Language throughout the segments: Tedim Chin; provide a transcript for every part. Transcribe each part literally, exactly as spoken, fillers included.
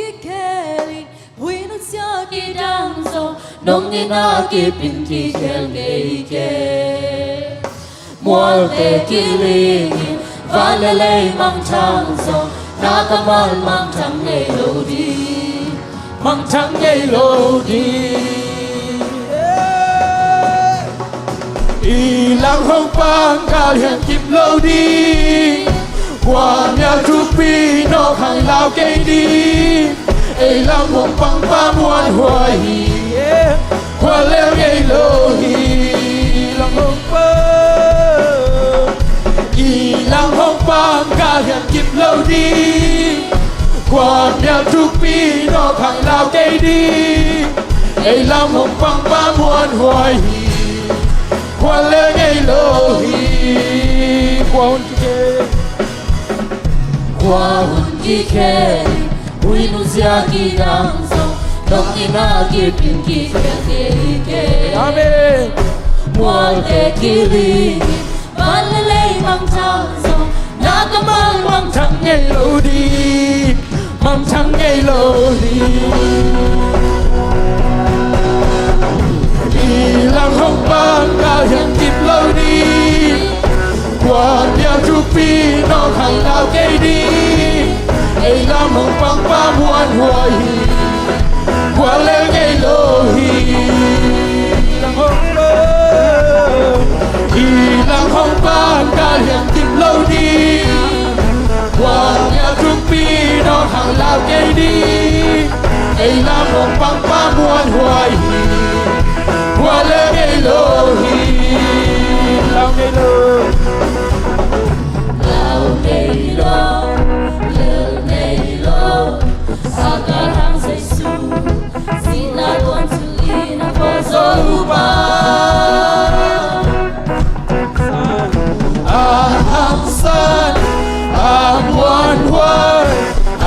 Kikhelin, huih nunsia kidang zong, nong in a kip in kikhel ngei kei. Mualte kilingin, van le lei mangthang zong, na kammal mangthang ngei lo ding, mangthang ngei lo ding. I lam hong pang kal hiam kip lo ding. Kua mial thupi nawk hang lau kei ding. Ei lam hong pang pa muanhuai hi. Kua lel ngei lo hi. Lam hong pang. I lam hong pang kal hiam kip lo ding. Kua mial thupi nawk hang lau kei ding. Ei lam hong pang pa muanhuai hi. Kua lel ngei lo hi. Kua hun kikhel. Kua hun kikhel. Huih nunsia kidang zong, nong in a kip in kikhel ngei kei. Amen. Mualte kiling. Van le lei mangthang zong, na kammal mangthang ngei lo ding, mangthang ngei lo ding. I lam hong pang kal hiam kip lo ding. Kua mial thupi nawk hang lau kei ding. Ei lam hong pang pa muanhuai hi. Kua lel ngei lo hi. I lam hong pang kal hiam kip lo ding. Kua mial thupi nawk hang lau kei ding. Ei lam hong pang pa muanhuai hi. Kua lel ngei lo hi. Lau ngei lo. Lau ngei lo. Lel ngei lo. A galhang Jesu, sihna tuan thilin a kua zo pa. A hangsan, a muanhuai,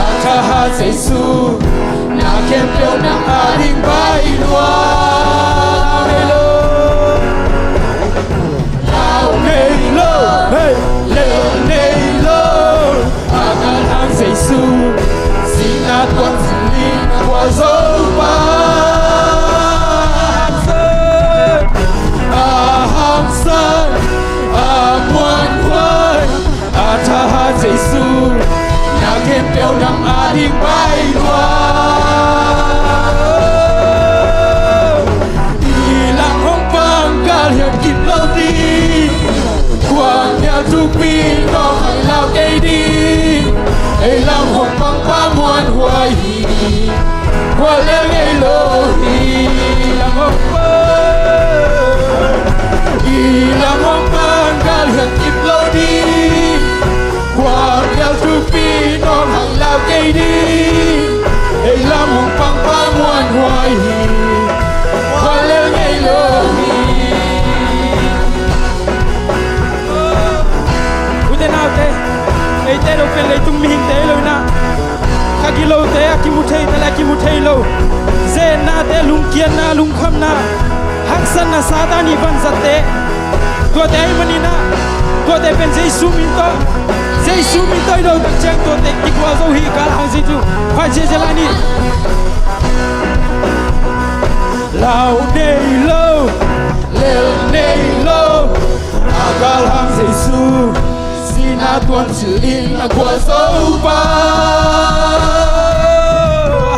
a thahat Jesu, na khempeuh nang ading pai lua. Lau ngei lo, hey, lel ngei lo. A galhang Jesu, sihna tuan thilin a kua zo pa. A hangsan, a muanhuai, a thahat Jesu, na khempeuh nang ading pai lua. I lam hong pang kal hiam kip lo ding. Kua mial thupi nawk hang lau kei ding. Ei lam hong pang pa muanhuai hi. Kua lel ngei lo hi. Lam hong pang. I lam hong pang kal hiam kip lo ding. Kua mial thupi nawk hang lau kei ding. Ei lam hong pang pa muanhuai hi. Kua lel ngei lo hi. Ute naute, eite lo pen leitung mihingte lo inah, kha gilote a kimu thei, tale a kimu thei lo, zennate, lungkiatna, lungkhamna, haksatna, Satan ii vanzatte, tuate ahih maninah, tuate pen Jesu min tawh, Jesu min tawh i do tak ciang tuate kikuah zo hi. Galhang Jesu, pha ziahziah lai ni. Lau nei lo, lel nei lo, a galhang Jesu, sihna tuan thilin a kua zo pa.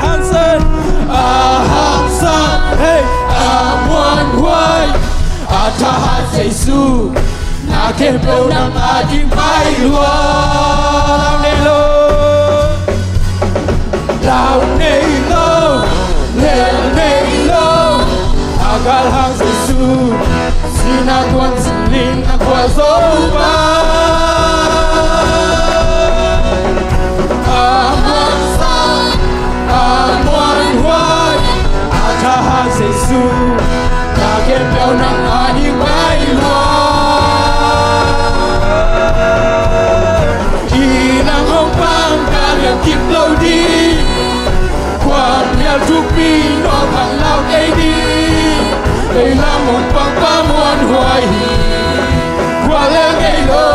Hangsan, a hangsan, hey, a muanhuai, a thahat Jesu, na khempeuh nang ading pai lua. Lau nei lo, lau nei lo, lel nei lo, a galhang Jesu, sihna tuan thilin a kua zo pa. A muanhuai, a muanhuai, a thahat Jesu, na khempeuh nang ading pai lua. I lam hong pang kal hiam kip lo ding. Kua mial thupi nawk hang lau kei ding. Ei lam hong pang pa muanhuai hi. Kua lel ngei lo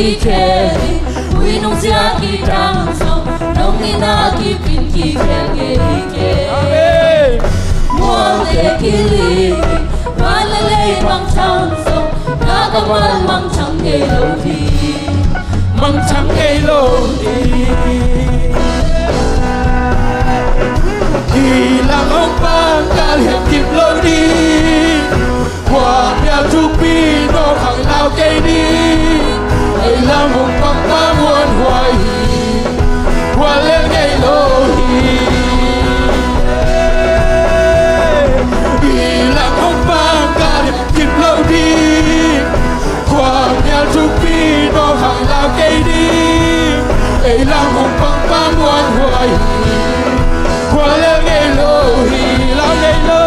Kikhel hi, ui nungzia kidang zong nong itna kip in kikhel ngei hi kei. Amen. Mualte kilik hi, van le lei mangthang zong na kammal mangthang ngei lo hi. Mangthang ngei lo hi. Hi lang hong pang kal hiam kip lo ding. Kua mial thupi no khang lau kei ding. Ei lam hong pang pa muan huai hi. Kua lel ngei lo hi. Ei lam hong pang ka lem kip lo ding. Kua mial thupi no khang lau kei ding. Ei lam hong pang pa muan huai hi. Kua lel ngei lo hi. Lau ngei lo.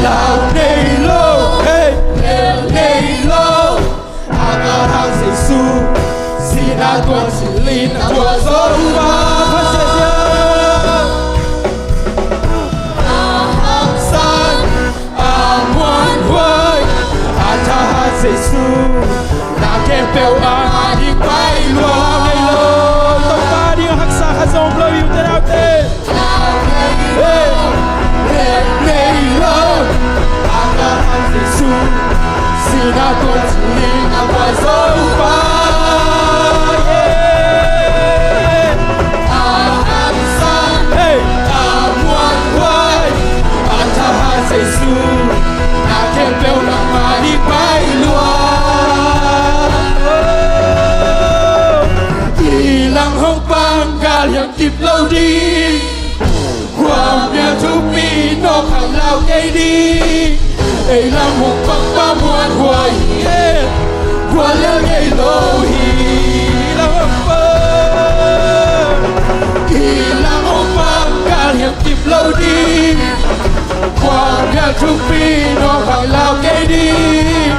Lau ngei lo. Hey. Lel ngei lo. A ka hang Jesu. Sina tua cilin a tua zo ba. A hang san. A muan huai. A thahat Jesu. Na khempeuh a ding pai lua. Lau ngei lo. Topa ding haksa khat zong lo hi uh te naute. Hey. Hey, hey, lo. A ka hang Jesu. Sina tua cilin a tua zo ba. Yeah. A hang san. Hey. A muan huai. A thahat Jesu. Na khempeuh nangmah ding pai lua. Ei lam hong pang kal hiam kip lo ding. Kua mial thupi no khang lau kei ding. Ei lam hong pang pa muan huai hi. Kua lel ngei lo hi. Ei lam hong pang. Ei lam hong pang kal hiam kip lo ding. Kua mial thupi no khang lau kei ding.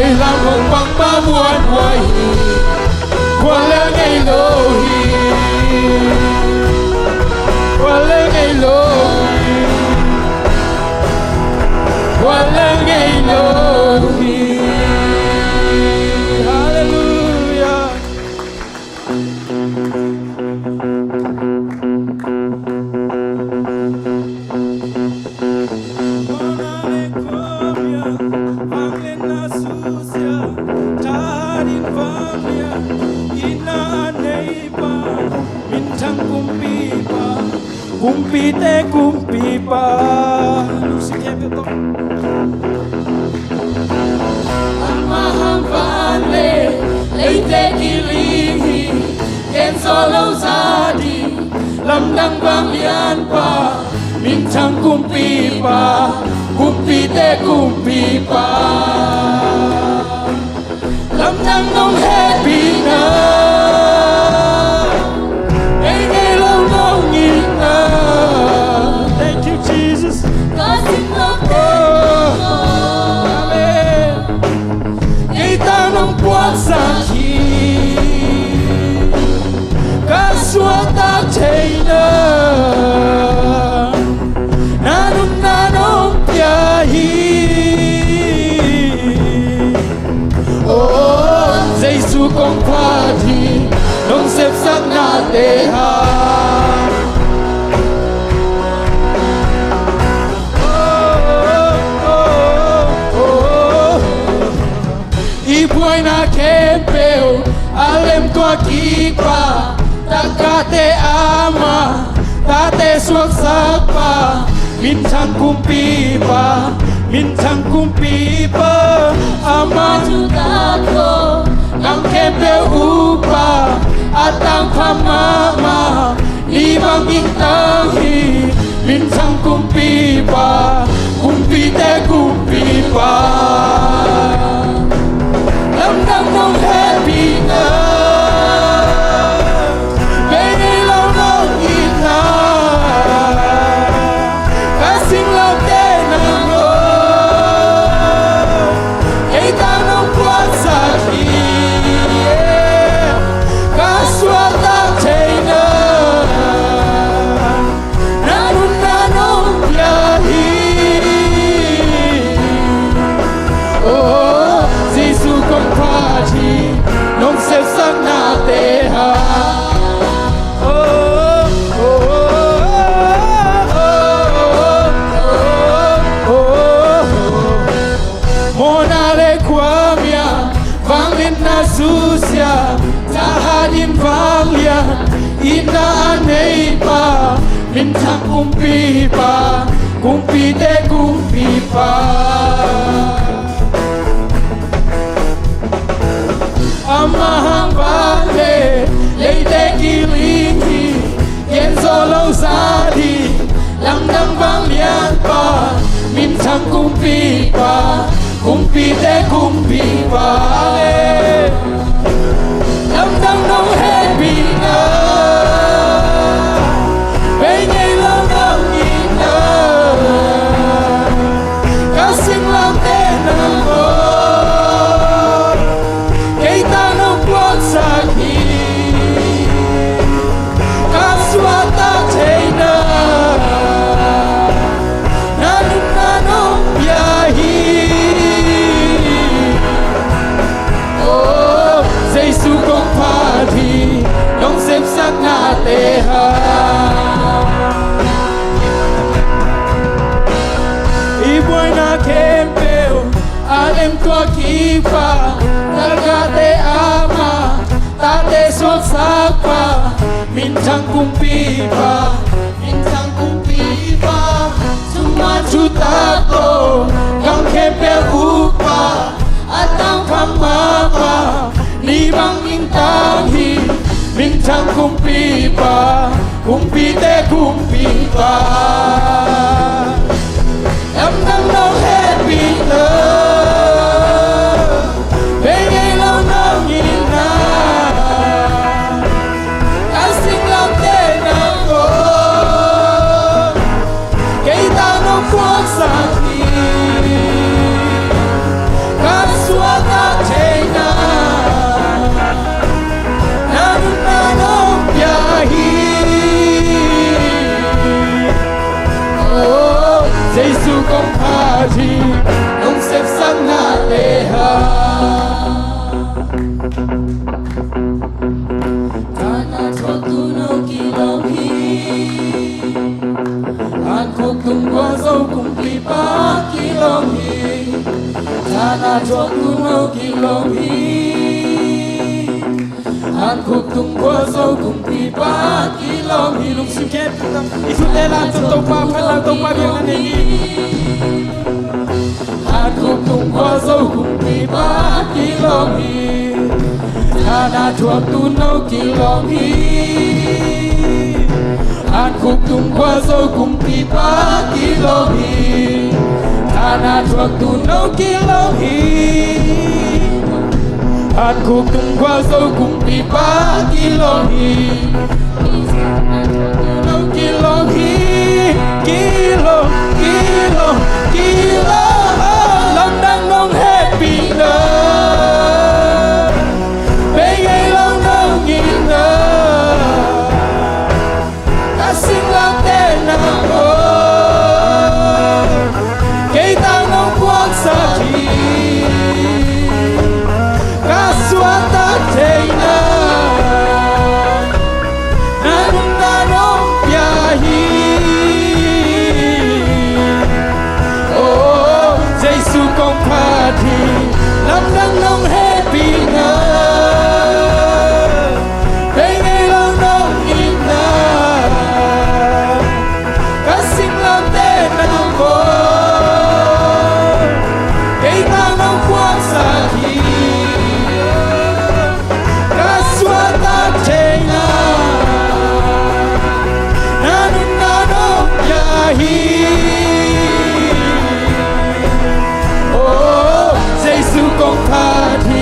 Ei lam hong pang pa muan huai hi. Kua lel ngei lo hi. Kua lel ngei lo hi. Kua lel ngei lo hi. Halleluijah. Minthang kumpipa, kumpite kumpipa. Lungsim khempeuh tawh. Amah hang van le leite kiling hi. Gen zo lo za ding lamdang vanglianpa. Minthang kumpipa, kumpite kumpipa. Lamdang nong hehpihna ei ngei lo nong itna. Thank you, Jesus. Ka sing lo te. Oh, amen. Ei ta nong puaksak hi. Ka suahtak theihna na nunna nong pia hi. Oh, Jesu kong phat hi. Nong sepsaknate hang. Oh, oh, oh, oh. I buaina khempeuh a lemtuah kikpa, takate ama, tate suaksakpa, minthang kumpipa, minthang kumpipa. Ama thutak tawh gam khempeuh ukpa, a tangpha mahmah, ni bang gingtang hi. Minthang kumpipa, kumpite kumpipa. Lamdang nong hehpihna, bei ngei lo nong itna. Ka sing lo te nang lo. Ei ta nong puaksak hi. Ka suahtak theihna theipa, minthang kumpipa, kumpite kumpipa. Amah hang vanglian leite kiling hi, gen zo lo za ding lamdang vanglianpa, minthang kumpipa, kumpite kumpipa. Lamdang nong hehpihna bei ngei lo nong itna, ka singlamteh nang aw, kei tang nong puaksak hi. Ka suahtak theihna na nunna nong pia hi. Aw, Jesu kong phat hi, nong sepsaknate hang i buaina khempeuh a lemtuak hi pa, galkapte ama, tate suaksak pa, minthang kumpipa, minthang kumpipa, thuman thutak lo, gam khempeuh ukpa, a tangkham mapa, ni bang mintang hi, minthang kumpipa, kumpite kumpipa. Lamdang nong hehpihna bei ngei lo nong itna, ka singlamteh nang aw, kei tang nong puaksak hi. Ka suahtak theihna na nunna nong pia hi. Aw, Jesu kong phat hi, nong sepsaknate hang tana thuaktu no kilawm hi. An khuk tung gualzo kumpipa kilawm hi. Tana thuaktu no kilawm hi. An khuk tung gualzo kumpipa kilawm hi. Lungsim khempeuh tawh i thute lam tawh Topa phat, Topa biakna nei ni. An khuk tung gualzo kumpipa kilawm hi. Tana thuaktu no kilawm hi. An khuk tung gualzo kumpipa kilawm hi. Tana thuaktu no kilawm hi. An khuk tung gualzo kumpipa kilawm hi. No kilawm hi. Kilawm, kilawm, kilawm. Lamdang nong hehpihna bei ngei lo nong itna, ka singlamteh nang aw, kei tang nong puaksak hi. Ka suahtak theihna na nunna nong pia hi. Aw, Jesu kong phat hi, lamdang nong hehpihna bei ngei lo nong itna, ka singlamteh nang aw, kei tang nong puaksak hi. Ka suahtak theihna na nunna nong pia hi. Aw, Jesu kong phat hi.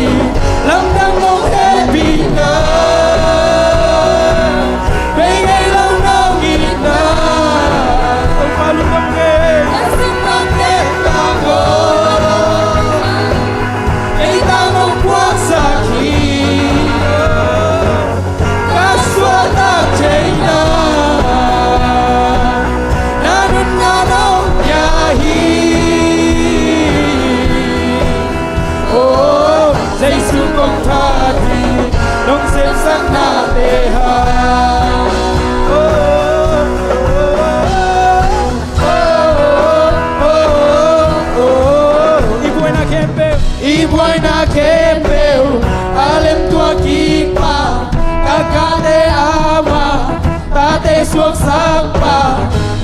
suaksak pa,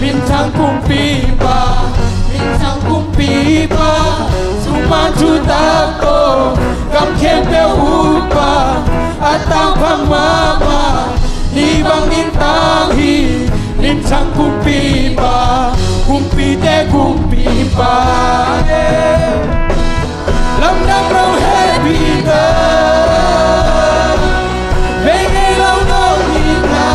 minthang kumpipa, minthang kumpipa, sungman thutak tawh gam khempeuh ukpa, a tangphang mahmah, ni bangin tang hi, minthang kumpipa, kumpite kumpipa. Lamdang nong hehpihna, vei ngei lo nong itna,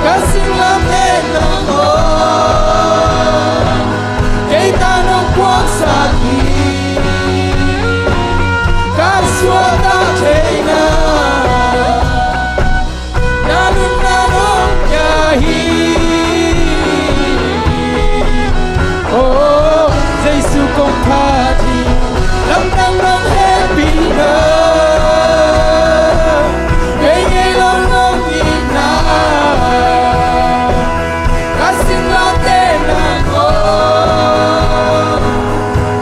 ka singlamteh nang aw, kei tang nong puaksak hi, ka suakta theihna, na nunna nong pia hi. Oh, Jesu kong phat hi. Lamdang nong hehpihna, vei ngei lo nong itna, ka singlamteh nang aw,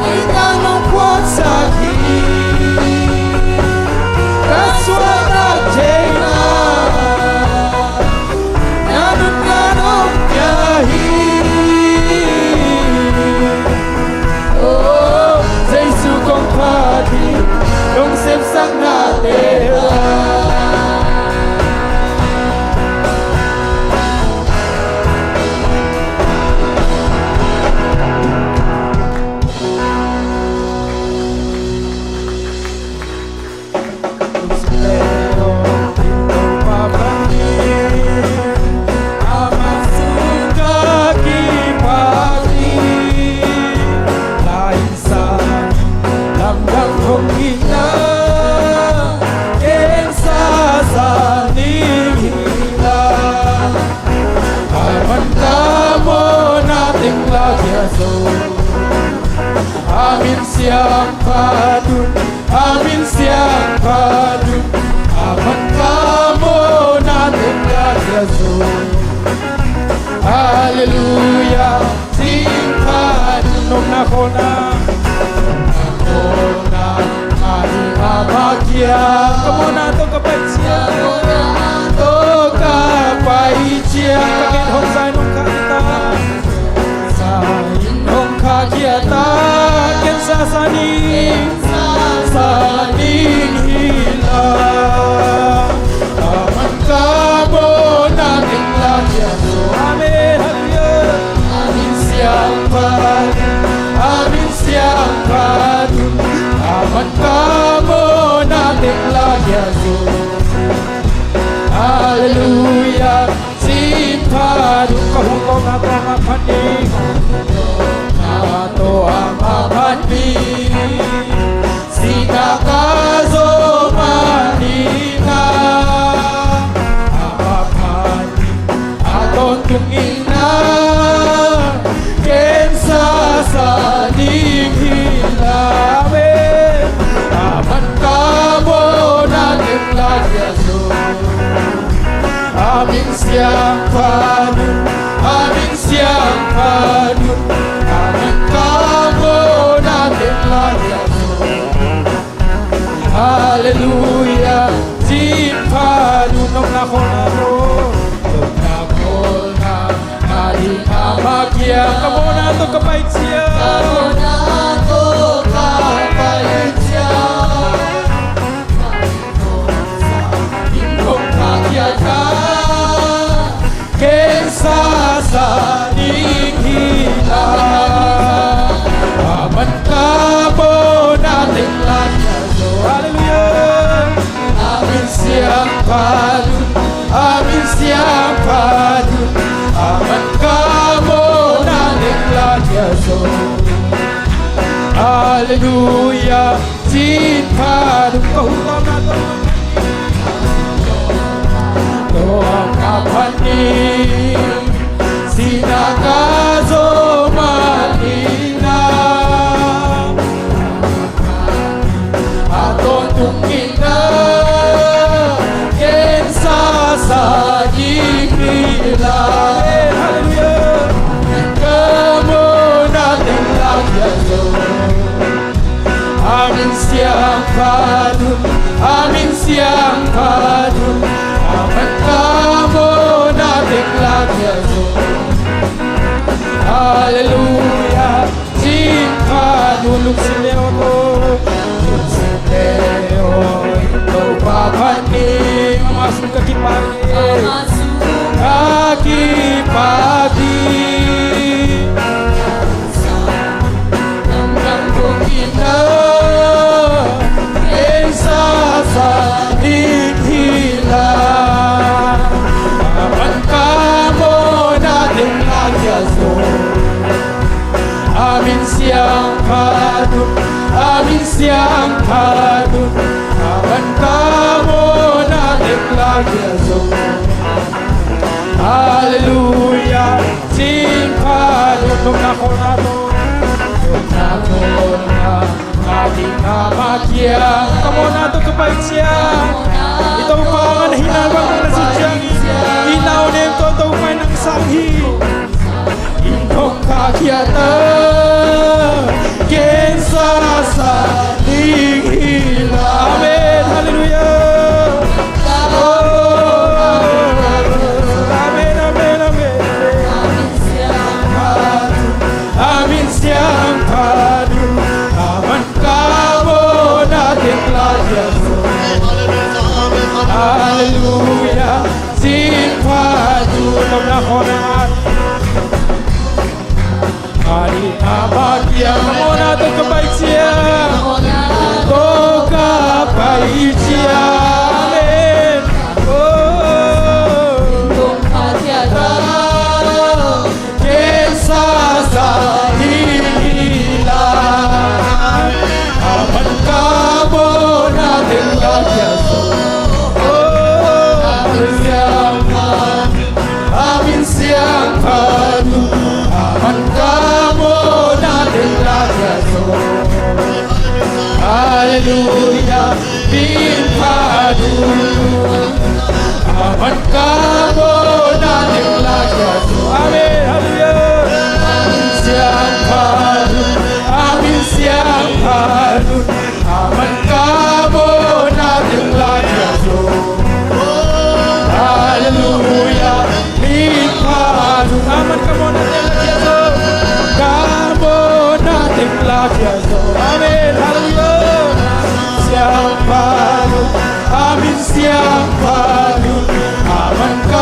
kei tang nong puaksak hi, ka suakta theihna, na nunna nong pia hi. Oh, Jesu kong phat hi, nong sepsaknate ah. A min siangtho un, a min siangtho un, a man ka mawhna teng la khia zo. Halleluiah, sing pha un. Nopna khawlna, nopna khawlna, a ding a mah kiang. Ka mawhna tawh ka pai ciang, ka mawhna tawh ka pai ciang, ka gen hong zai nong kha ta. Sa in hong kha khia ta, ken sa sa ning, sa sa ning hi la. A man ka mawhna teng la khia zo. Amen. Halleluiah. A min siangtho un, a min siangtho un, a man ka mawhna teng la khia zo. Halleluiah. Sing pha un. Ka hong tawpna tawh a mah phat ni. Ka hong tawpna tawh a mah phat ni. Sihna ka zawh mah ni na. A mah phat ni. A tawntung in na. Ken sa sa ding hi la. Amen. A man ka mawhna teng la khia zo. A min siangtho un, a min siangtho un, a man ka mawhna teng la khia zo. Halleluiah, sing pha un. Nopna khawlna tawh, nopna khawlna, a ding a mah kiang. Ka mawhna tawh ka pai ciang, ka mawhna tawh ka pai ciang. Ken sa sa ding hi la. A man ka mawhna teng la khia zo. Halleluiah. A min siangtho un, a min siangtho un, a man ka mawhna teng la khia zo. Halleluiah. Sing pha un. Ka hong tawpna tawh, tawh a mah phat ni. Sihna ka zawh mah ni na. A tawntung in na. Ken sa sa ding hi la. Halleluiah. Ka mawhna teng la khia zo. A min siangtho un, a min Halleluia. Cing pha dun lungsim le aw tawh. Lungsim le aw in Topa phat ni. Amah sung ka kipak hi. Amah sung ka kipak hi. Lamdang kong ina, ken sasa ding hi la. A man ka mawhna teng la kia zo. A min siangtho dun, a min siangtho dun. A man ka mawhna teng la kia zo. Halleluia. Cing pha dun, nopna khawlna tawh. Nopna khawlna, a ding a ma kiang. Ka mawhna tawh ka pai ciang, i Topa ngan hihna bang na ci ciangin, i nau nem tawh Topa in nang sang hi. Inn khong ka khia ta, ken sasa ding hi la. Amen. Halleluia. Oh. Amen, amen, amen. A min siangtho dun, a man ka mawhna teng la kia zo. Halleluia. Cing pha dun, nopna khawlna. A ding a ma kiang, mawhna tawh ka pai ciang, tawh ka pai ciang. Amen. Oh. Ken sasa ding hi la. A man ka mawhna teng la kia zo. Oh, a min siangtho, a min siangtho dun. A man ka mawhna teng la kia zo. Halleluia. Cing pha dun. A man ka mawhna teng la kia zo. Amen. Halleluia. A min siangtho dun, a min siangtho dun. A man ka mawhna teng la kia zo. Halleluia. Cing pha dun. A man ka mawhna teng la kia zo. Ka mawhna teng la kia zo. Amen. Halleluia. Siangtho dun, a min siangtho dun. A man ka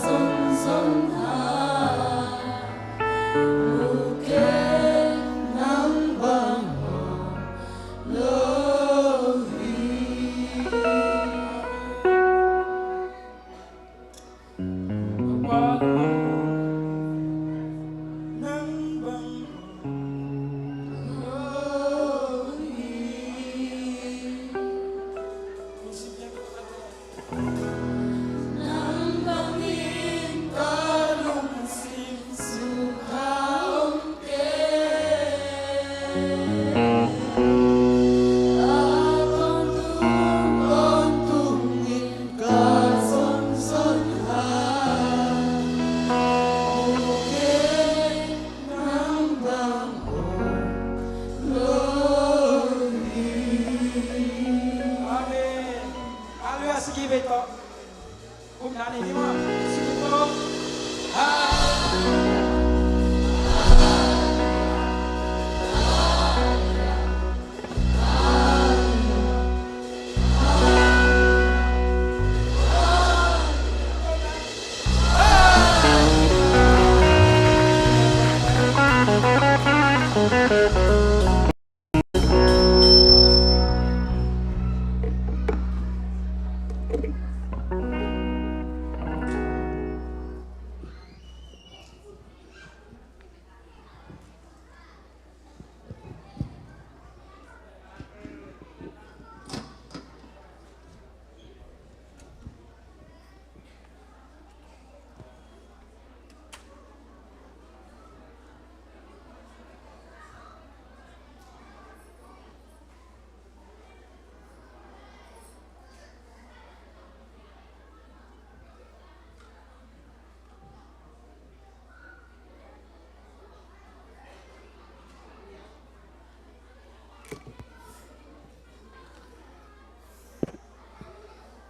Amen. Hallelujah, sige, beto. Kum na ni ni ma. Sige, beto.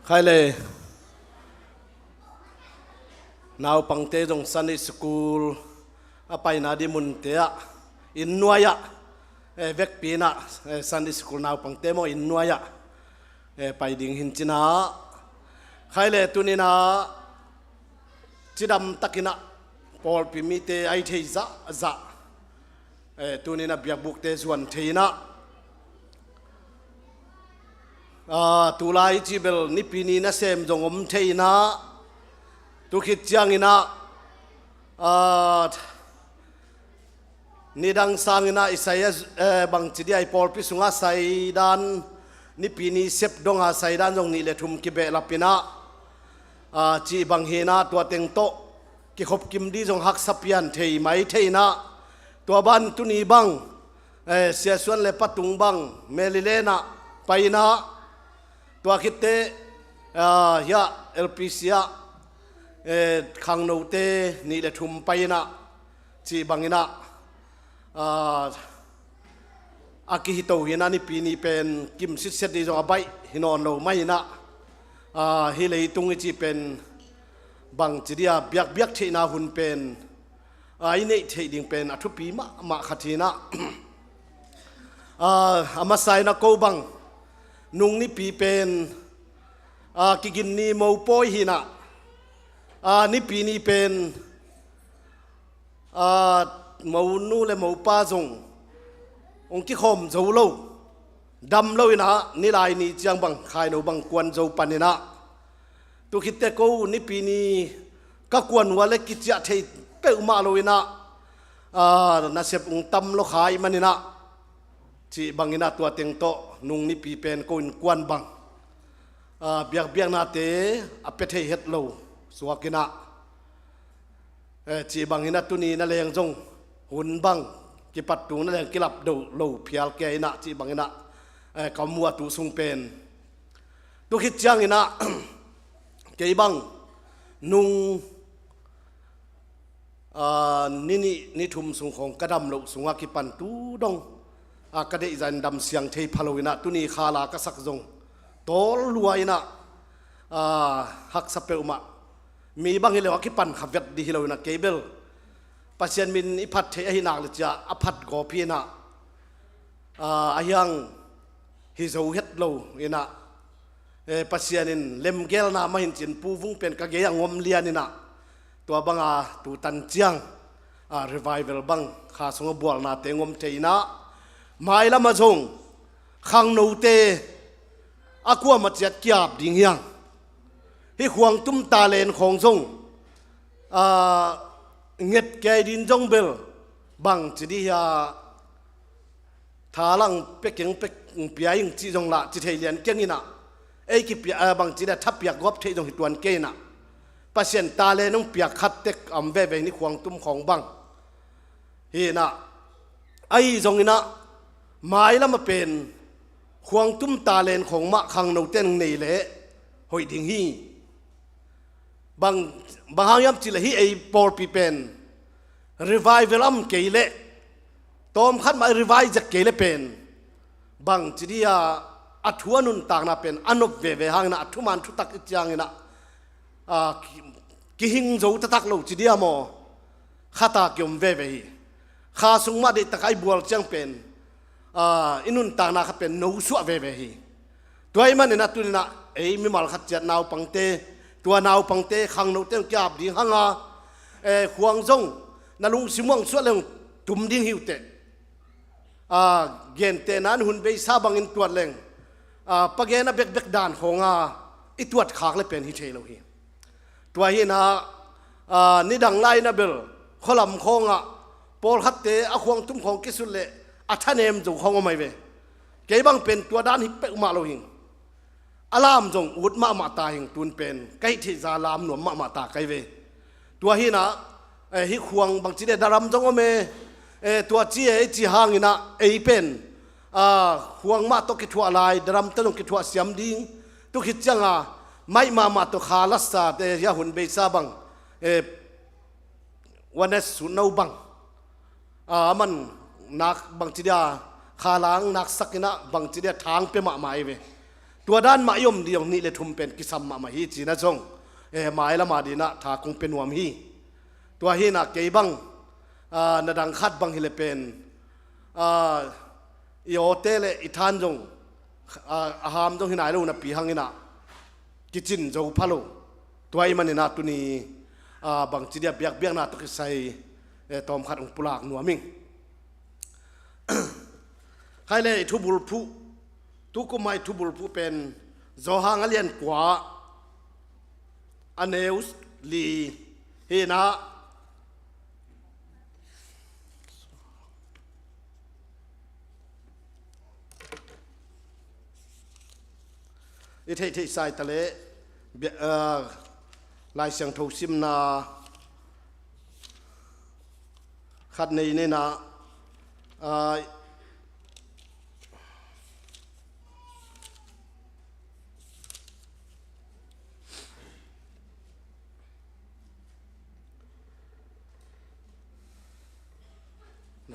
Khai le, naupangte zong Sunday school a paina ding munte ah, inn nuai ah, eh, vekpi in ah, eh, Sunday school naupangte maw inn nuai ah, eh, pai ding hi in cin ah. Khai le, tuni in ah cidam takin ah pawlpi mite a hih theih zahzah, eh, tuni in ah biakbukte zuan thei in ah, ah, tulai cih bel Nipi ni nasem zong om thei in ah, tu khit ciangin ah, ah, nidang sangin ah i sai a, eh, bangci dia i pawlpi sungah saidan, Nipi ni sep donga saidan zong nih le thum kibehlap in ah, ah, cih bang hi in ah, tua teng tawh kikhop kim ding zong haksa pian thei mai thei in ah, tua ban tuni bang, eh, Sia Suan le Pa Tung bang Maryland ah pai in ah, tua khit teh, ah, hiah L P C ah, eh, khangnote nih le thum pai in ah, cih bang in ah, ah, a kihito hi in ah, Nipi ni pen kim sitset ding zong a baih hi nawn lo mah hi in ah, ah, hih leitung i cih pen bangci dia biakbiak theihna hun pen, ah, i neih theih ding pen a thupi mahmah khat hi in ah, ah, a masa in ah ko bang nung nipi pen, ah, kigin ni mopawi hi in ah, ah, Nipi ni pen, ah, monu le mopa zong hong kikhawm zo lo, dam lo in ah, nilai ni ciang bang khaino bang kuan zo pan in ah, tu khit teh ko Nipi ni ka kuan uh a leh kiciah thei peuhmah lo in ah, ah, nasep hong tam lo kha ahih man in ah, cih bang in ah tua teng tawh nung nipi pen ko innkuan bang, ah, biakbiaknate a pia thei het lo suak in ah, eh, cih bang in ah tuni na leng zong hun bang kipat tung na leng kilap do lo phial kei in ah, cih bang in ah, eh, ka muh a tu sung pen. Tu khit ciangin ah kei bang nung, ah, ni nih ni thum sung khawng ka dam loh sungah kipan tu dong, ah, ka deih zah in dam siang thei pha lo in ah, tuni khala ka sak zong tawl lua in ah, ah, haksa peuhmah. Mi bang hi lo a kipan kha vet ding hi lo in ah, kei bel Pasian min i phat theih ahih nak le cia a phat gawp hi in ah, ah, a hiang hi zo het lo in ah, eh, Pasian in lemgelna mah hi in cin, Pu Vung pen ka gei ah ngom lian in ah, Tua banga tutan ciang, a, revival bang kha sungah bualnate ngom thei inah, mailamah zong khangnote a kuamah ciat kiap ding hiang. Hih khuangtum talent khawng zong, a, nget kei din zong bel bangci dih hia, thalang pekeng pek pia ing cih zong lah ci thei lian keng inah, ei kipia, a, bangci dih a thapiak gawp theih zong hi tuan kei inah, Pasian talent hong piak khat tek a om veve hi, ni khuangtum khawng bang. Hi inah, ahi zong inah, mailamah pen khuangtum talent khawng mah khangnote in nei leh hoih ding hi. Bang, bang hang hiam cih leh hih ei pawlpi pen revival a om kei leh, tawmkhat mah revive zek kei leh pen, bangci dih a, a thu a nuntakna pen a nop veve hang inah, a thuman thutak i ciang inah, a, ki, kihing zo taktak lo ci dih a maw, khat a kiom veve hi. Kha sung mah deihtak a i bual ciang pen, a, i nuntakna kha pen nosuah veve hi. Tua ahih manin a tuni inah ei mimal khat ciat naupangte, tua naupangte khangnote hong kiap ding hang a, e, khuang zong na lungsim uh hong suah leh hong tum ding hi uh teh. A, gentehna in hun beisa bangin tuat leng, a, pa gen a bekbek dan khawng a i tuat khak leh pen hi thei lo hi. Tua hi inah, a, nidang lai inah bel khualam khawngah pawlkhatte a khuangtum khawng kisut leh a thanem zo khawng om ahi ve. Kei bang pen tua dan hi peuhmah lo hing. A lam zong ut mahmah ta hing, tun pen ka hih theihza lam nuam mahmah ta ka hi ve. Tua hi inah, eh, hih khuang bangci dih a daram zong om e, eh, tua ci e, i cih hang inah ei pen, ah, khuang mah tawh kithuah lai, daram tawh zong kithuah siam ding. Tu khit ciang a, maih mahmah tawh kha lasate, hia hun beisa bang, eh, Oneness sutno bang, a, aman nak bangci dih a, khalang naksak inah bangci dih a thang pia mahmah ahi ve. Tua dan mah i om dih hong nih leh thum pen kisam mahmah hi ci inah zong, e, mailam a dih inah tha kong pia nuam hi. Tua hi inah kei bang, a, na dang khat bang hi leh pen, a, i awte leh i than zong, a, a ham zong hi nai lo napi hang inah kicin zo pha lo. Tua ahih manin a tuni, a, bangci dih a biakbiakna tawh kisai, eh, tawmkhat hong pulak nuam ing. Khai leh i thubulphuh, tukum a i thubulphuh pen Johan a lian kua, a neu li hi inah, i theihtheih sa i ta leh, bia-, ah, Lai Siangtho simna khat nei ni inah, ah,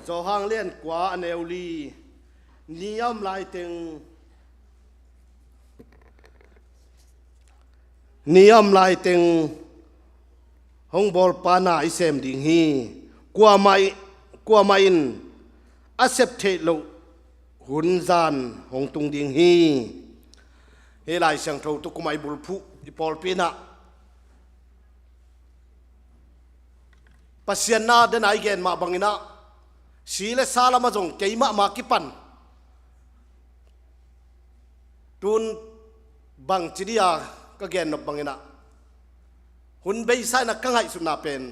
Johan lian kua, a neu li, ni a om laiteng, ni a om laiteng hong bawlpa na i sem ding hi. Kuamah i, kuamah in a sep theih loh hun zan hong tung ding hi. Hih Lai Siangtho tukum a i bulphuh, i pawlpi inah Pasian na den a i gen mah bang inah, si leh sa lamah zong kei mahmah kipan, tun bangci dih a ka gen nop bang inah, hun beisa inah ka ngaihsutna pen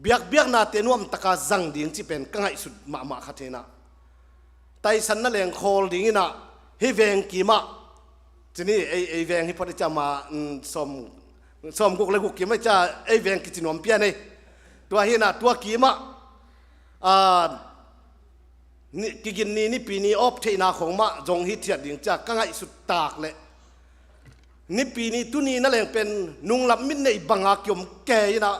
biakbiaknate nuamtak a zang ding cih pen ka ngaihsut mahmah khat hi inah, taisan na leng khawl ding inah, hih veng kim ah, ci ni, ei, ei veng hi phot i cih a ma, mm, sawm, sawmguk leh guk kim ah i cih a, ei veng kici nuam pian ei. Tua hi inah, tua kim ah, a, ni, kigin ni, Nipi ni awp theihna khawng mah zong hithiat ding cih a ka ngaihsut tak leh, Nipi ni tuni na leng pen nunglam mit neih bang a kiom kei inah,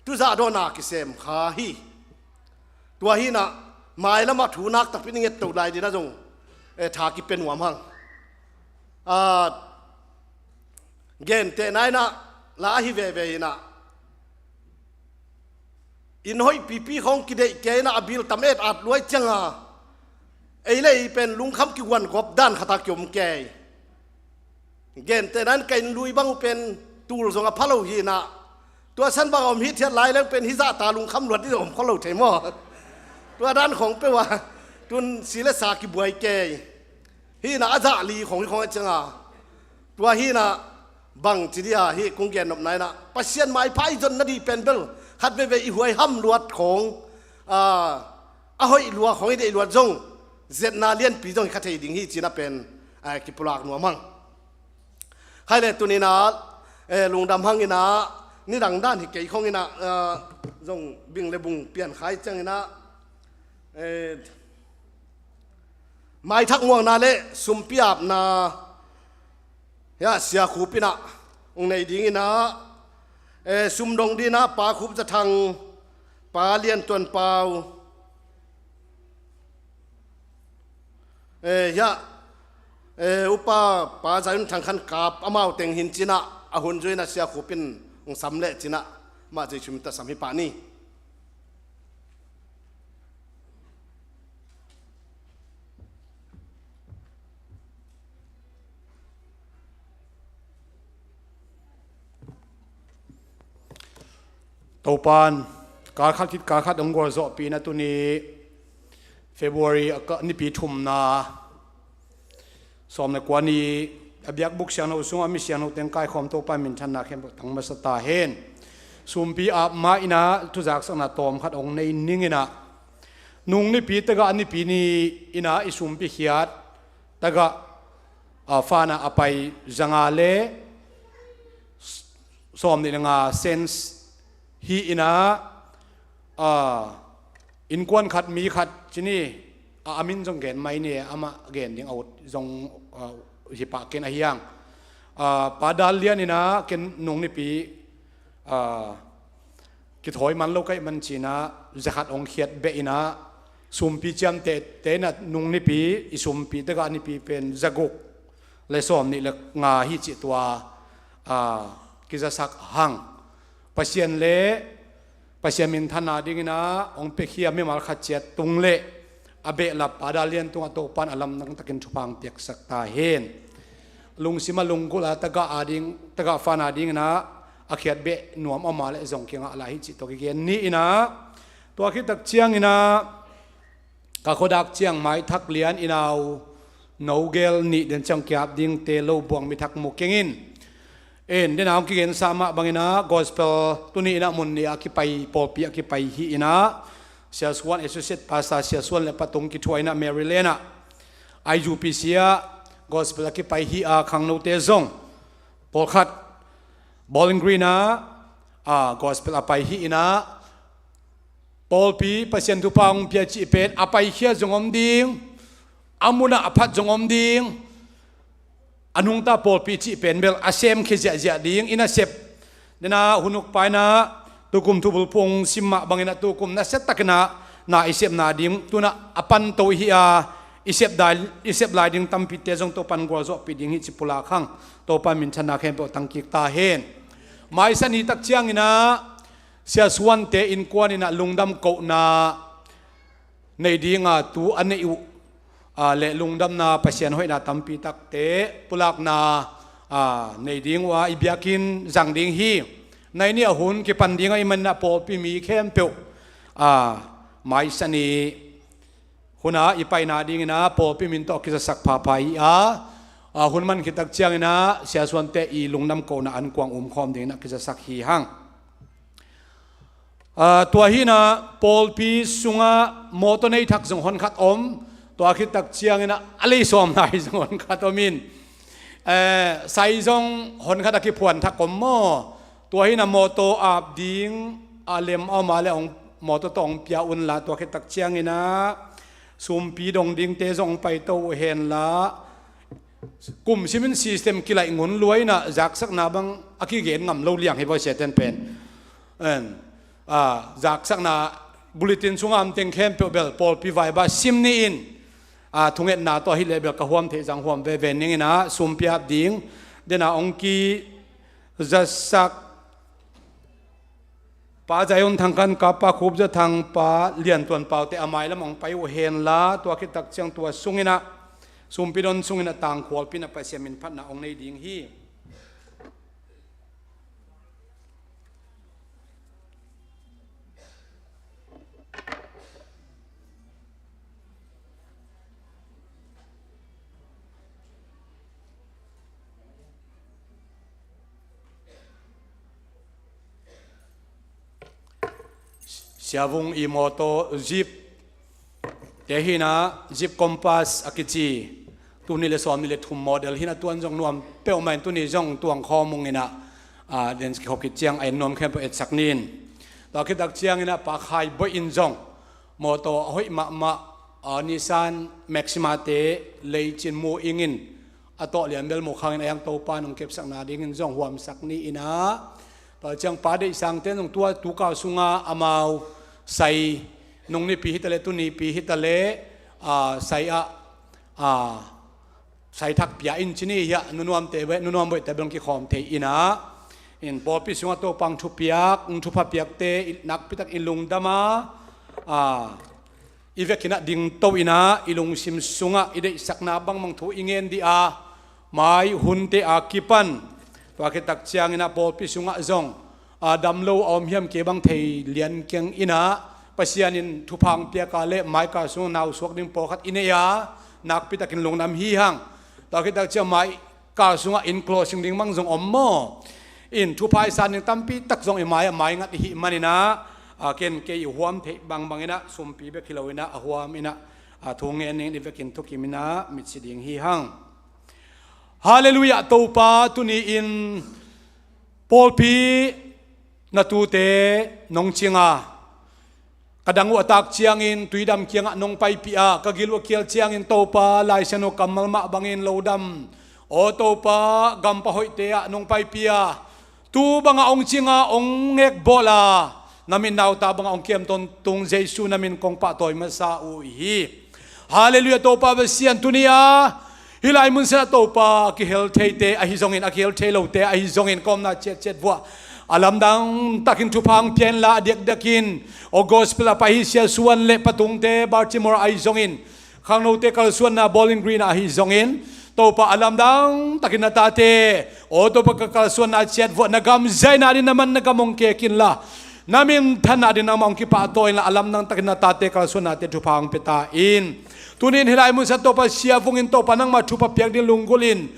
tu zah dawn a kisem kha hi. Tua hi inah, mailam ah thu nak takpi in i ngetto lai ding inah zong, eh, tha kipia nuam hang. Ah, gentehna inah, la ahi veve inah, inn hoihpipi khawng kideih kei inah, a bill tam et at lua i ciang a, ei leh ei pen lungkham kiguan gawp dan khat a kiom kei. Gentehna in ka inn lui bang uh pen tul zong a pha lo hi inah, Tua san bang a om hithiat lai leng pen hih zahta lungkham luat dih om khol lo thei maw? Tua dan khong peuh a tun si le sa kibuai kei. Hih na a zah li khong hi khong a cianga tua hih na bang ci dih a hih kong gen nopna inah Pasian maipha i zon nadih pen bel khat veivei i huaiham luat khong, a, a hoih lua khong i deih luat zong zetna lianpi zong hi kha thei ding hi cinah pen, a, kipulak nuam hang. Khai le tuninah, eh, lungdam hanginah nidang dan hi kei khonginah, eh, zong bing le bung piankhai cianginah, eh, maithak muakna le sumpi apna hiah Sia Khup inah ung nei dinginah, eh, sumdong dinah Pa Khup Za Thang, Pa Lian Tuan Pau, eh, hiah, eh, upa Pa Zayun Thang Khan Kap amau teng hin cinah a hun zuinah Sia Khup in ung sam leh cinah mah Jesu min tawh sam hi pah ni. Topan, kal khat khit kal khat hong gualzawhpihna tuni February a ka nipi thumna sawm le kua ni a biakbuk siangtho sungah mi siangtho teng kaikhawm Topa minthanna khempeuh tang masa ta hen. Sumpi ap ma inah thuzaksakna tawm khat hong nei ninginah nung nipi tagah nipi ni inah i sumpi khiat tagah, a, fana a pai zanga le sawm nih le nga cents hi inah, a, innkuan khat mi khat cini a, a min zong gen mai ni amah gen ding a ut zong, a, hi pah ken ahi hang. A, Pa Dal Lian inah ken nung nipi, a, kithawi man lo kaih man cinah zakhat hong khiat beh inah sumpi ciamtehte inah nung nipi i sumpi tagah nipi pen zaguk le sawm nih le nga hi cih tua, a, kizasak hang. Pasian le Pasian minthanna dinginah hong piakhia mimal khat ciat tung le a behlap Pa Dal Lian tungah Topan a lamdang takin thupha piaksak ta hen. Lungsim a lunggulh a tagah a ding, tagah fana dinginah a khiat beh nuam a om a le zong kingah lai hi cih tawh kigen ni inah tua khit tak cianginah ka khuadak ciang maithak lian inau nogel nih den ciang kiap dingte lo buang mithak mu kengin. En, dena hong kigensa mah banginah gospel tuni inah mun nih a kipai, pawlpi a kipai hi inah Sia Suan, Associate Pastor Sia Suan le patung kithuah inah Maryland ah I U P C ah gospel a kipai hi a khangnote zong pawlkhat Bowling Green ah, a, gospel a pai hi inah pawlpi Pasian thupha hong pia cih pen a paikhia zong om ding, a munah a phat zong om ding, a nungta pawlpi cih pen bel a semkhia ziahziah ding i nasep. Dena hunuk paina tukum thubulphung sim mah banginah tukum nasia takinah na i sepna ding tunah a panto hi a i sep dai, i sep lai ding tampite zong Topan gualzawhpih ding hi ci pulak hang. Topan minthanna khempeuh tangkik ta hen. Maisa ni tak cianginah Sia Suante innkuan inah lungdam kohna nei dinga tu a neih uh, a, le lungdamna Pasian hoihna tampi takte pulakna, a, nei ding uh a i biakinn zang ding hi. Nai ni a hun kipan dinga i manna pawlpi mi khempeuh, a, maisa ni huna i paina dinginah pawlpi min tawh kizasak phapha hi a, a, hun man khit tak cianginah Sia Suante i lungdam kohna an kuang umkhawm dinginah kizasak hi hang. A, tua hinah pawlpi sungah mawtaw nei thak zong honkhat om, tua khit tak cianginah a lei sawm nai zong honkhat om in, eh, sai zong honkhat a kiphuan thak om maw? Tua hinah mawtaw ap ding a lem a om a le hong, mawtaw tawh hong pia unla tua khit tak cianginah sumpi dong dingte zong hong paito uh henla kum simin system kilaih ngun luainah zaksakna bang a kigen ngam lo liang hi voi siaten pen. En, a, zaksakna bulletin sunga amteng khempeuh bel pawlpi vaiba sim ni in, a, thungetna tawh ahileh bel ka huam theih zang huam veve ninginah sumpi ap ding dena hong kizasak Pa Zion Thang Khan Kap, Pa Khup Za Thang, Pa Lian Tuan Paute a mailam hong pai uh henla tua khit tak ciang tua sunginah sumpi don sunginah tangkhualpi inah Pasian min phatna hong nei ding hi. Siavung i mawtaw Jeep te hi-in ah, Jeep Compass a kici, tul nih le sawmnih le thum model hi-in ah, tuan zong nuam peuhmah in tuni zong tuang khawm ung in ah, a, den kikhop khit ciang a en nuam khempeuh etsak ni in. Tua khit tak ciangin ah Pa Khai Boih in zong mawtaw a hoih mahmah, a, Nissan Maxima te lei cin mu ing in, a tawh lian bel mu khang in, a hiang Topa nong kepsakna dingin zong huamsak ni in ah, tua ciang Pa Deih Sangte in zong tua tukal sungah amau sai, nung nipi hi ta leh, tu nipi hi ta leh, a, sai ah, a, sai thak pia in ci ni hi ah, Nu Nuam te beh, Nu Nuam Boih te beh hong kikhawm thei in ah, in pawlpi sungah Topa hong thupiak, hong thupha piakte i nakpi tak in lungdam a, a, i vekin ah dingto in ah, i lungsim sungah i deihsakna bangbang thu i ngen dih a, mai hunte a kipan, tua khit tak ciangin ah pawlpi sungah zong, a, damlo a om hiam, kei bang thei lian keng in ah, Pasian in thupha hong piak a leh mai kal sungah nau suak ding pawlkhat i nei a, nakpi takin lungdam hi hang. Tua khit tak ciang mai kal sungah in closing ding bang zong om maw? In thupha i san ding tampi tak zong i mai ah maingat i hih man in ah, a, ken kei i huam theih bangbang in ah, sumpi bek hi lo in ah, a huam in ah, a, thu ngen ning in i vekin thukim in ah mitsi ding hi hang. Halleluiah, Topa, tuni in pawlpi na tute nong cing a, ka dang uh a tak ciangin tuidam kiangah nong paipih a, ka gil uh a kial ciangin Topa, Lai Siangtho kammal mah bangin lo dam, aw Topa, gampha hoihte ah nong paipih a, tu bangah hong cing a, hong ngekbawl a, na min nauta bangah hong kem tawntung Jesu na min kong pahtawi masa uh hi. Halleluiah, Topa Pasian, tuni a hih lai mun siangah Topa, a kihel theite ahi zongin, a kihel thei lote ahi zongin, ka omna ciatciat vuah a lamdang takin thupha hong pia inla, a diakdiak in, aw gospel a pai hi Sia Suan le Pa Tungte Baltimore ahi zongin, khangnote kalsuanna Bowling Green ah ahi zongin, Topa, a lamdang takin na tate, aw Topa, ka kalsuanna ciat vuah na gam zaina ding, na man na gam hong kek inla, na minthanna ding nangmah hong kipahtawi inla, a lamdang takin na tate kalsuannate thupha hong pia ta in. Tuni in hih lai mun siangah Topa, Siavung in Topa, nangmah thupha piak ding lunggulh in,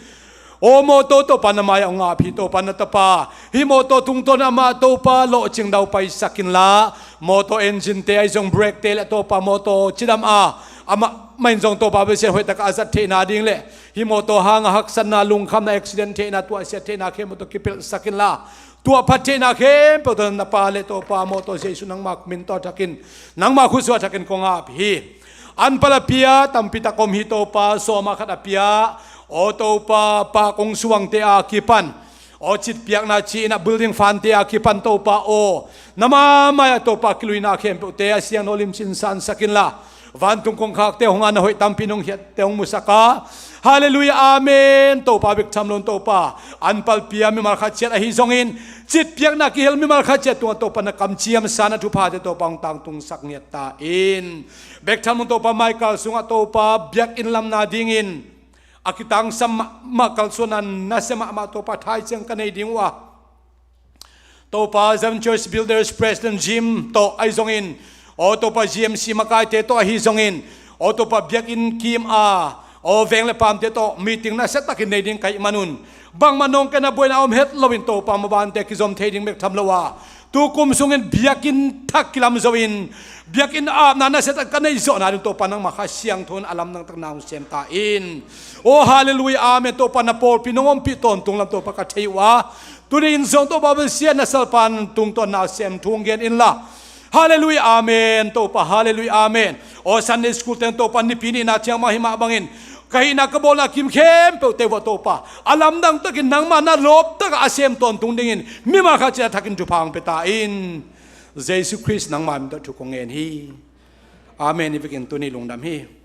aw mawtaw Topa, na mai-ah hong ap hi Topa, na tapa, hih mawtaw tungtawn amah Topa, lawhcing dau paisak inla, mawtaw engine te ahi zong, brake te le Topa, mawtaw cidam a, amah mah in zong Topa Pasian, hoihtak a zat theihna ding le hih mawtaw hanga haksatna, lungkhamna, accident theihna, tuahsiat theihna khempeuh tawh kipelhsak inla, tuahphat theihna khempeuh tawh na pa le Topa, mawtaw Jesu nangmah min tawh a thakin, nangmah khutsuah a thakin kong ap hi. Anpal a pia tampi tak om hi Topa, sawm a khat a pia, aw Topa, pa kong suangte a kipan, aw citpiakna ci-in ah building fund te a kipan Topa aw, na mai-ah Topa, kiluina khempeuhte a siangtho lim cinsansak inla, vantung kongkhakte hong a, na hoih tampi nong khiatte hong musak a. Halleluiah, amen. Topa bek tham lo in Topa, anpal pia mimal khat ciat ahi zongin, citpiakna kihel mimal khat ciat tungah Topa, na kamciamsa, na thuphate Topa, hong tangtungsak ngiat ta in. Bek tham lo in Topa, mai kal sungah Topa, biakinn lamna dingin a kitangsam mahmah, kalsuanna nasia mahmah Topa, thaiciang ka nei ding uh a, Topa, Zion Church Builders President Jim tawh ahi zongin, aw Topa, G M C makaite tawh ahi zongin, aw Topa, biakinn kim a, aw veng le paamte tawh meeting nasia takin nei ding ka hih manun, bangmah nawngkaina buaina om het loin Topa, mabante kizom thei ding bek tham lo a, tu kum sungin biakinn thak kilam zo in, biakinn apna nasia tak ka neih zawhna ding Topa, nangmah Kha Siangtho in a lamdang tak na hong sem ta in. Aw halleluiah, amen. Topa, na pawlpi nong ompih tawntung lam Topa, ka thei uh a, tuni in zong Topa Pasian, na salpan tungtawn na sem thu hong gen inla, halleluiah, amen. Topa, halleluiah, amen. Aw Sunday school teng Topa, nipi nihna ciang mah himah bangin ka hihna ka bawlna kim khempeuhte vuah Topa, a lamdang takin nangmah na lawp takah a sem tawntung dingin mimal khat ciat a thakin thupha hong pia ta in. Jesu Khrist nangmah min tawh thu kong ngen hi. Amen. I vekin tuni lungdam hi.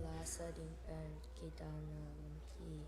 Lasa ding en kidana lam hi.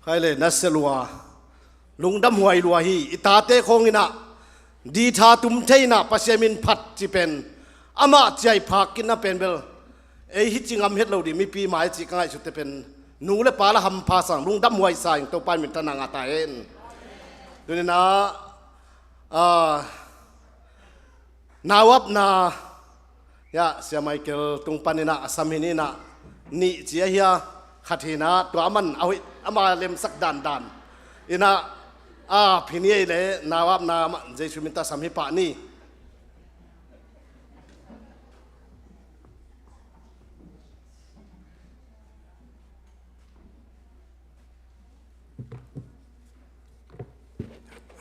Hai le, nasia lua, lungdam huai lua hi. I tate khawng in ah ditha tum thei in ah Pasian min phat ci pen, amah ciai phak kik na pen bel ei hi ci ngam het lo ding, mipi mai ci ka ngaihsut te pen, nu le pa la hampha sang, lungdam huai sa ing, Topa min tha na ngah ta hen. Tuni in ah, ah, nauapna Hiah Sia Michael tung panin ah a sam hi ni, inah nih ci ahi a, khat hi inah tua a man a hoih ama lemsak dandan. Inah a ap hi ni ei leh nau apna mah Jesu min tawh sam hi pah ni.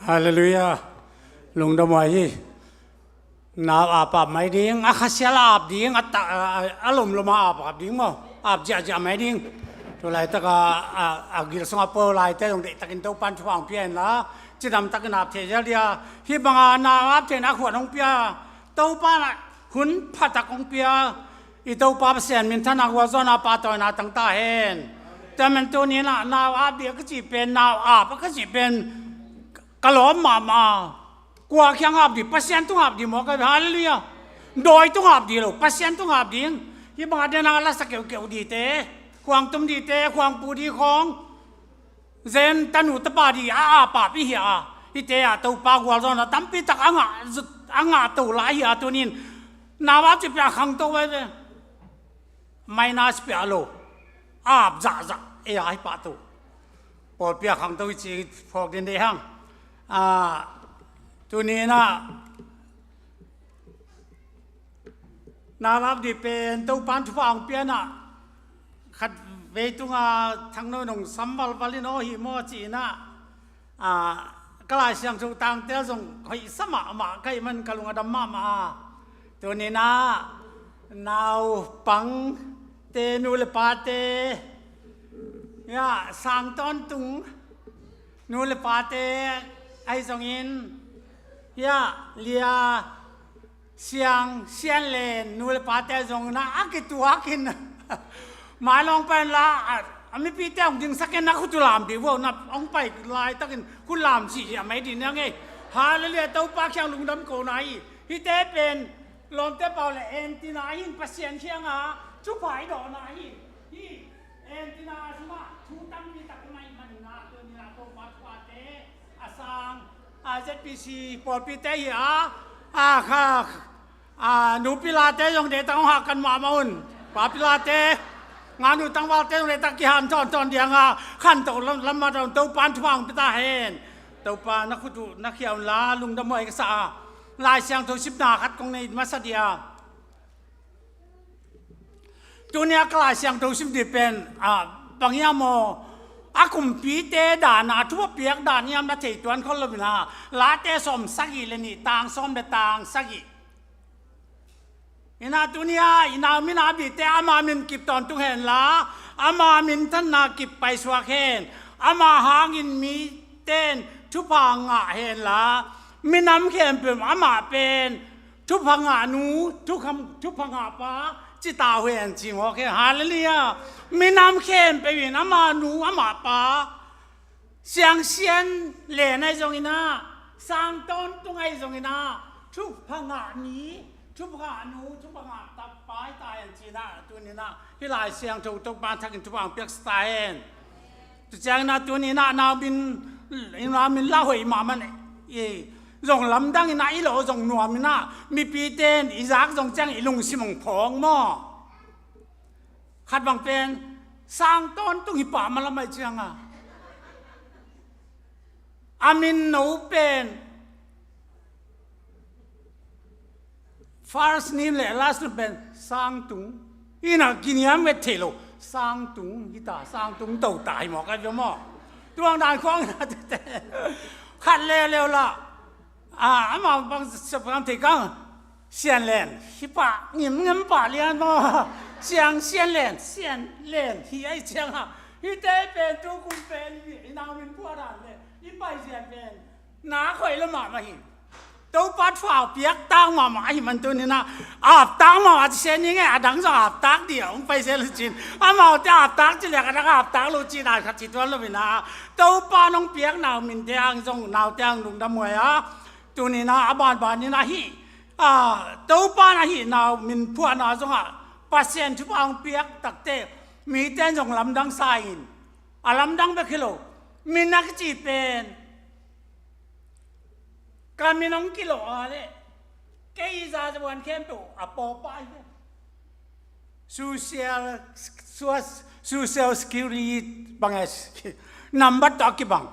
Halleluiah. Lungdam huai hi. Nau ap ap mai ding, a khasial a ap ding, a ta, a, a, a lomlom a ap ap ding maw. Ap ziahziah mai ding. Tu laitak a, a, a gil sung a pau laite zong deihtakin Topan thupha hong pia inla, cidam takin ap thei zel dia. Hih banga nau ap theihna khuan hong pia Topa in ah hun phatak hong pia i Topa Pasian minthanna, gualzawhna, pahtawina tang ta hen. Tua man tuni inah nau ap ding a ka cih pen, nau ap a ka cih pen ka lawm mahmah. Kua kiang ap ding? Pasian tung ap ding maw ka hi? Halleluiah. Dawi tung ap ding lo, Pasian tung ap ding. Hih banga dena la sa keuhkeuh dingte, khuang tum dingte, khuang pu ding khawng, zen tanu tapa ding a ap ap i hi a, hihte ah Topa gualzawhna tampi tak a ngah, a ngah to lai hi a, tuni in nau ap cih pia khangto vai ve. Minus pia lo. Ap zahzah ei a hi pah to. Pawlpi a khangto hi ci phawk den dei hang. A, tuni inah nau ap ding pen Topan thupha hong pia inah, khat vei tunga Thangno in hong sam valval in aw hi maw ci inah, a, ka Lai Siangtho tangtel zong hoih sa mahmah ka hih man ka lung a dam mahmah a. Tuni inah naupangte, nu le pate, ya, sang tawntung nu le pate ahi zongin, ya, Lia, Siang, Sian Len, nu le pate zong inah a kituakin mailawng pai inla, a, a mipite hong dingsak in na khut uh lam dih uh a, na hong pai laitakin khut lam sihsiah mai dih niang ei. Halleluiah, Topa kiang lungdam kohna hi. Hihte pen lawmte pau le entina ahi in, Pasian kiangah thupha i dawhna hi. Hih entina a sungah thu tampi tak om ahih manin ah, tuni inah Topa thuphate a sang, a, Z P C pawlpite hi a, a, kha, a, nupi late zong deihtak hong hahkat mahmah un. Papi late, nganu tangvalte zong deihtak kihanthawn thawn ding a, khantoh lam, lam mah dong Topan thupha hong pia ta hen. Topa na khut uh na khia unla, lungdam huai ka sa a. Lai Siangtho simna khat kong nei masa dih a. Tuni a ka Lai Siangtho sim ding pen, a, bang hiam aw, a kumpite dan a, a thu a piak dan hiam na thei tuan khol lo inah, Late sawm sagih le nih, tang sawm le tang sagih. Inah tuni a i nau min a ap dingte ama min kip tawntung henla, ama minthanna kip paisuak hen. Ama hangin mite in thupha ngah henla, minam khempeuh amah pen thupha ngah nu, thukha, thupha ngah pa ci ta uh hen ci mawk hen. Halleluiah. Minam khempeuh in ama nu, ama pa, Siang Sian Len ahi zongin ah, sang tawntung ahi zongin ah, thupha ngah ni, thupha ngah nu, thupha ngah tapa hi ta hen ci inah, tuni inah hih Lai Siangtho Topa thakin thupha hong piaksa ta hen. Tua ciangin ah tuni inah nau min, nau min la hoih mahmah i zong lamdang inah i lo zong nuam inah, mipite in i zak zong ciang i lungsim hong phawng maw? Khat bang pen sang tawntung hi pah mah lam ahih cianga, a min no pen first name le last name pen Sangtung. Inah kiniam vet thei lo. Sangtung hi ta, Sangtung to ta hi mawk a, bia maw? Tuang dan khuang inah tete khat leuleu lah. A, amah bang sa bang thei kang. Sian Len hi pah, ngimngim pah lian maw? Siang Sian Len, Sian Len hi ahih cianga, hihte pen tukum pen i nau min phuah dan le i paizia pen nak hoih lo mahmah hi. Topa thupha piak tak mahmah ahih man tuni inah, ap tak mahmah ci se ning e, a dang zong ap tak dih a, hong pai se lo cin. Amaute ap tak ci leh a dang ap tak lo cin, a khat ci tuan lo inah. Topa in hong piak nau minte hang zong naute hang lungdam huai a. Tuni inah a banban inah hih, a, Topa in a hih nau min phuahna zongah Pasian thupha hong piak takte mite in zong lamdang sa in, a lamdang bek hi lo, min a kici pen ka min hong kilawh a leh kei i zazavuan khempeuh a pawpa hi ve. Social, social security bang e, number tawh a kibang.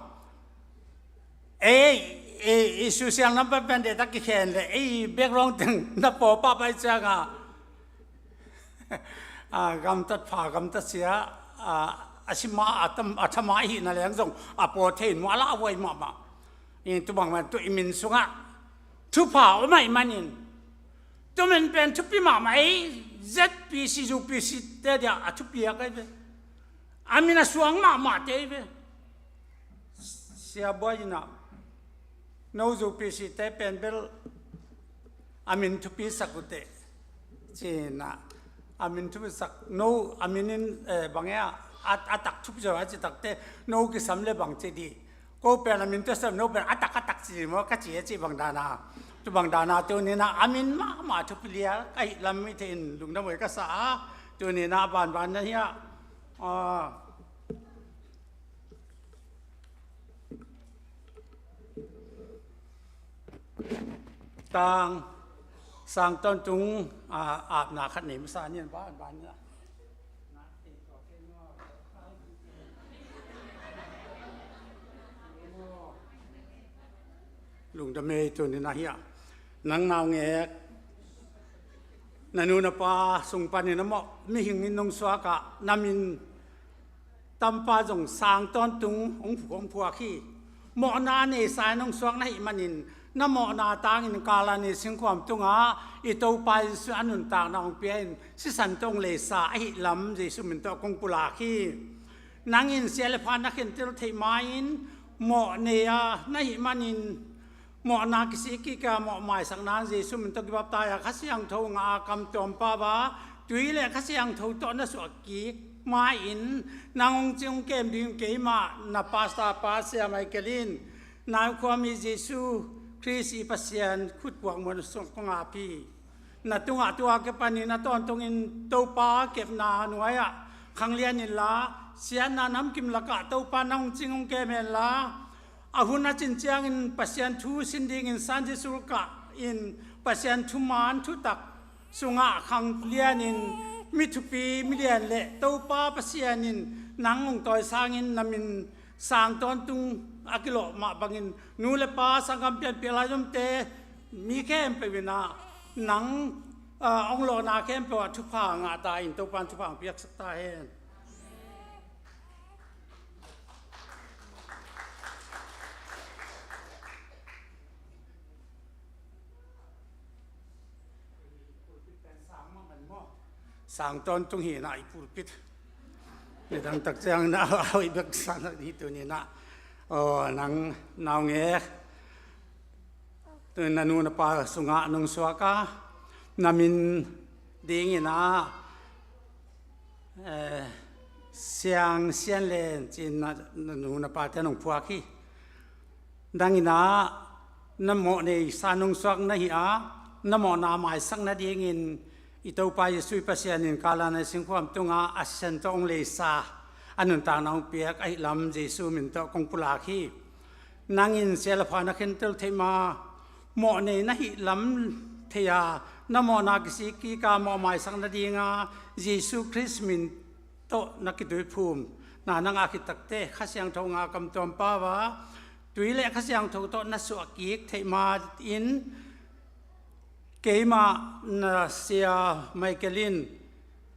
Ei, ei, ei social number pen de tak kikhen le, ei background teng na pawpa pai cianga. A, gamtat pha, gamtat sia, a, a sima, a tam, a thama ihi na leng zong, a paw thein muala a vuai mahmah. I tubang man tu i min sungah thupha om ahih manin, tu min pen thupi mahmah ei, Z P C, U P C te dia a thupi a kai ve. A min a suang mahmah te ve. Sia buai ina, no U P C te pen bel a min thupi sak ute. Cina, a min thupi sak, no, a min in, eh, bang ea, a, a tak thupi zo a ci takte, no kisam le bang ci di. Ko pen a min tua sam, no pen a tak, a tak ci maw, ka ci a ci bang dana. Tu bang dana tu nina, a min mahmah thupi lial, ka hih lam mi te in lungdam oi ka sa a. Tu nina, ban ban na hia. Ah. Tang, sang tawntung, a, apna khat nei masa nian ban, ban na. Lungdam ei tu nina hia. Nang naungek. Na nu na pa sung panin a mawh, mihing in nong suak a, na min tampa zong sang tawntung hong phu-, hong phuak hi. Mawhna neisa in hong suak na hih manin, na mawhna tangin Kalvari singkhuam tungah i Topa Jesu a nuntakna hong pia in, sisan tawh hong leisa ahih lam Jesu min tawh kong pulak hi. Nang in sia le pha na khentel theih ma-in, mawh nei a na hih manin, mawhna kisik kik a mawh maisak nang Jesu min tawh kibaptai a Kha Siangtho ngah a kam tuam pau a, tui le Kha Siangtho tawh na suah kik ma-in, nang hong cing hong kem ding keimah na pastor pa Sia Michael in, nai khuami Jesu Khrist i Pasian khutkuak muan sung kong ap hi. Na tungah tua kipanin a tawntungin Topa kepna nuai-ah khanglian inla, siatna namkim lakah Topa nang hong cing hong kem henla, a hun a cin ciangin Pasian thu sin dingin Sunday school kah in Pasian thuman thutak sungah khanglianin mi thupi mi lian le Topa Pasian in nang hong tawisangin na min sang tawntung a kilawh mah bangin nu le pa sanggam pianpih laizomte mi khempeuh in ah nang, ah, hong lawhna khempeuh ah thupha ngah ta in Topa in thupha hong piaksak ta hen. Sang tawntung hi na i pulpit. Nidang tak ciang na a hoih bek sang hi tu ni na. Aw, nang naungek. Tu na nu na pa sungah nong suak a, na min dingin ah, eh, Siang Sian Len ci-in na, na nu na pate nong phuak hi. Nang in ah na mawh neisa nong suak na hi a, na mawhna maisak nadingin i Topa Jesu i Pasian in Kalvari singkhuam tungah a sisan tawh hong leisa, a nuntakna hong piak ahih lam Jesu min tawh kong pulak hi. Nang in sia le pha na khentel theih ma, mawh nei na hih lam thei a, na mawhna kisik kik a mawh maisak nadinga Jesu Khrist min tawh na kituiphum na, na ngah khit takte Kha Siangtho ngah a kam tuam pau a, tui le Kha Siangtho tawh na suah kik theih ma in, keimah na Sia Michael in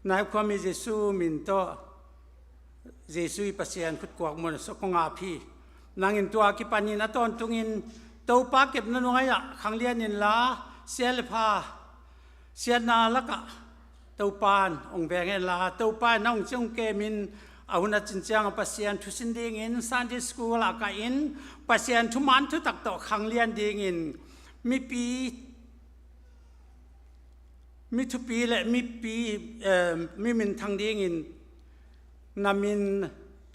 nai khuami Jesu min tawh Jesu i Pasian khutkuak muan sung kong ap hi. Nang in tua kipanin a tawntungin Topa kepna nuai-ah khanglian inla, sia le pha siatna lakah Topa in hong veng henla, Topa in na hong cing hong kemin a hun a cin ciangah Pasian thu sin dingin Sunday school ah kah in Pasian thuman thutak tawh khanglian dingin mipi, mi thupi le mipi, eh, mi minthang dingin na min,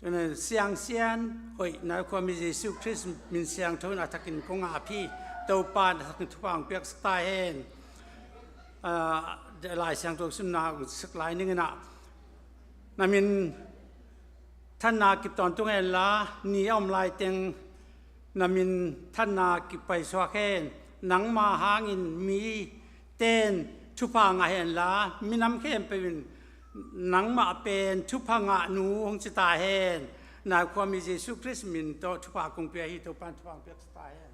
eh, Siang Sian hoih nai khuami Jesu Khrist min siangtho in a thakin kong ap hi. Topa in a thakin thupha hong piaksak ta hen. Ah, Lai Siangtho simna hong sak lai ning in ah, na min thanna kip tawntung henla, ni a om laiteng na min thanna kip paisuak hen. Nangma hangin mite in thupha ngah henla, minam khempeuh in Nangmah pen thupha ngah nu hong ci ta hen. Nau khuami Jesu Khrist min tawh thupha kong pia hi. Topan thupha hong piaksak ta hen.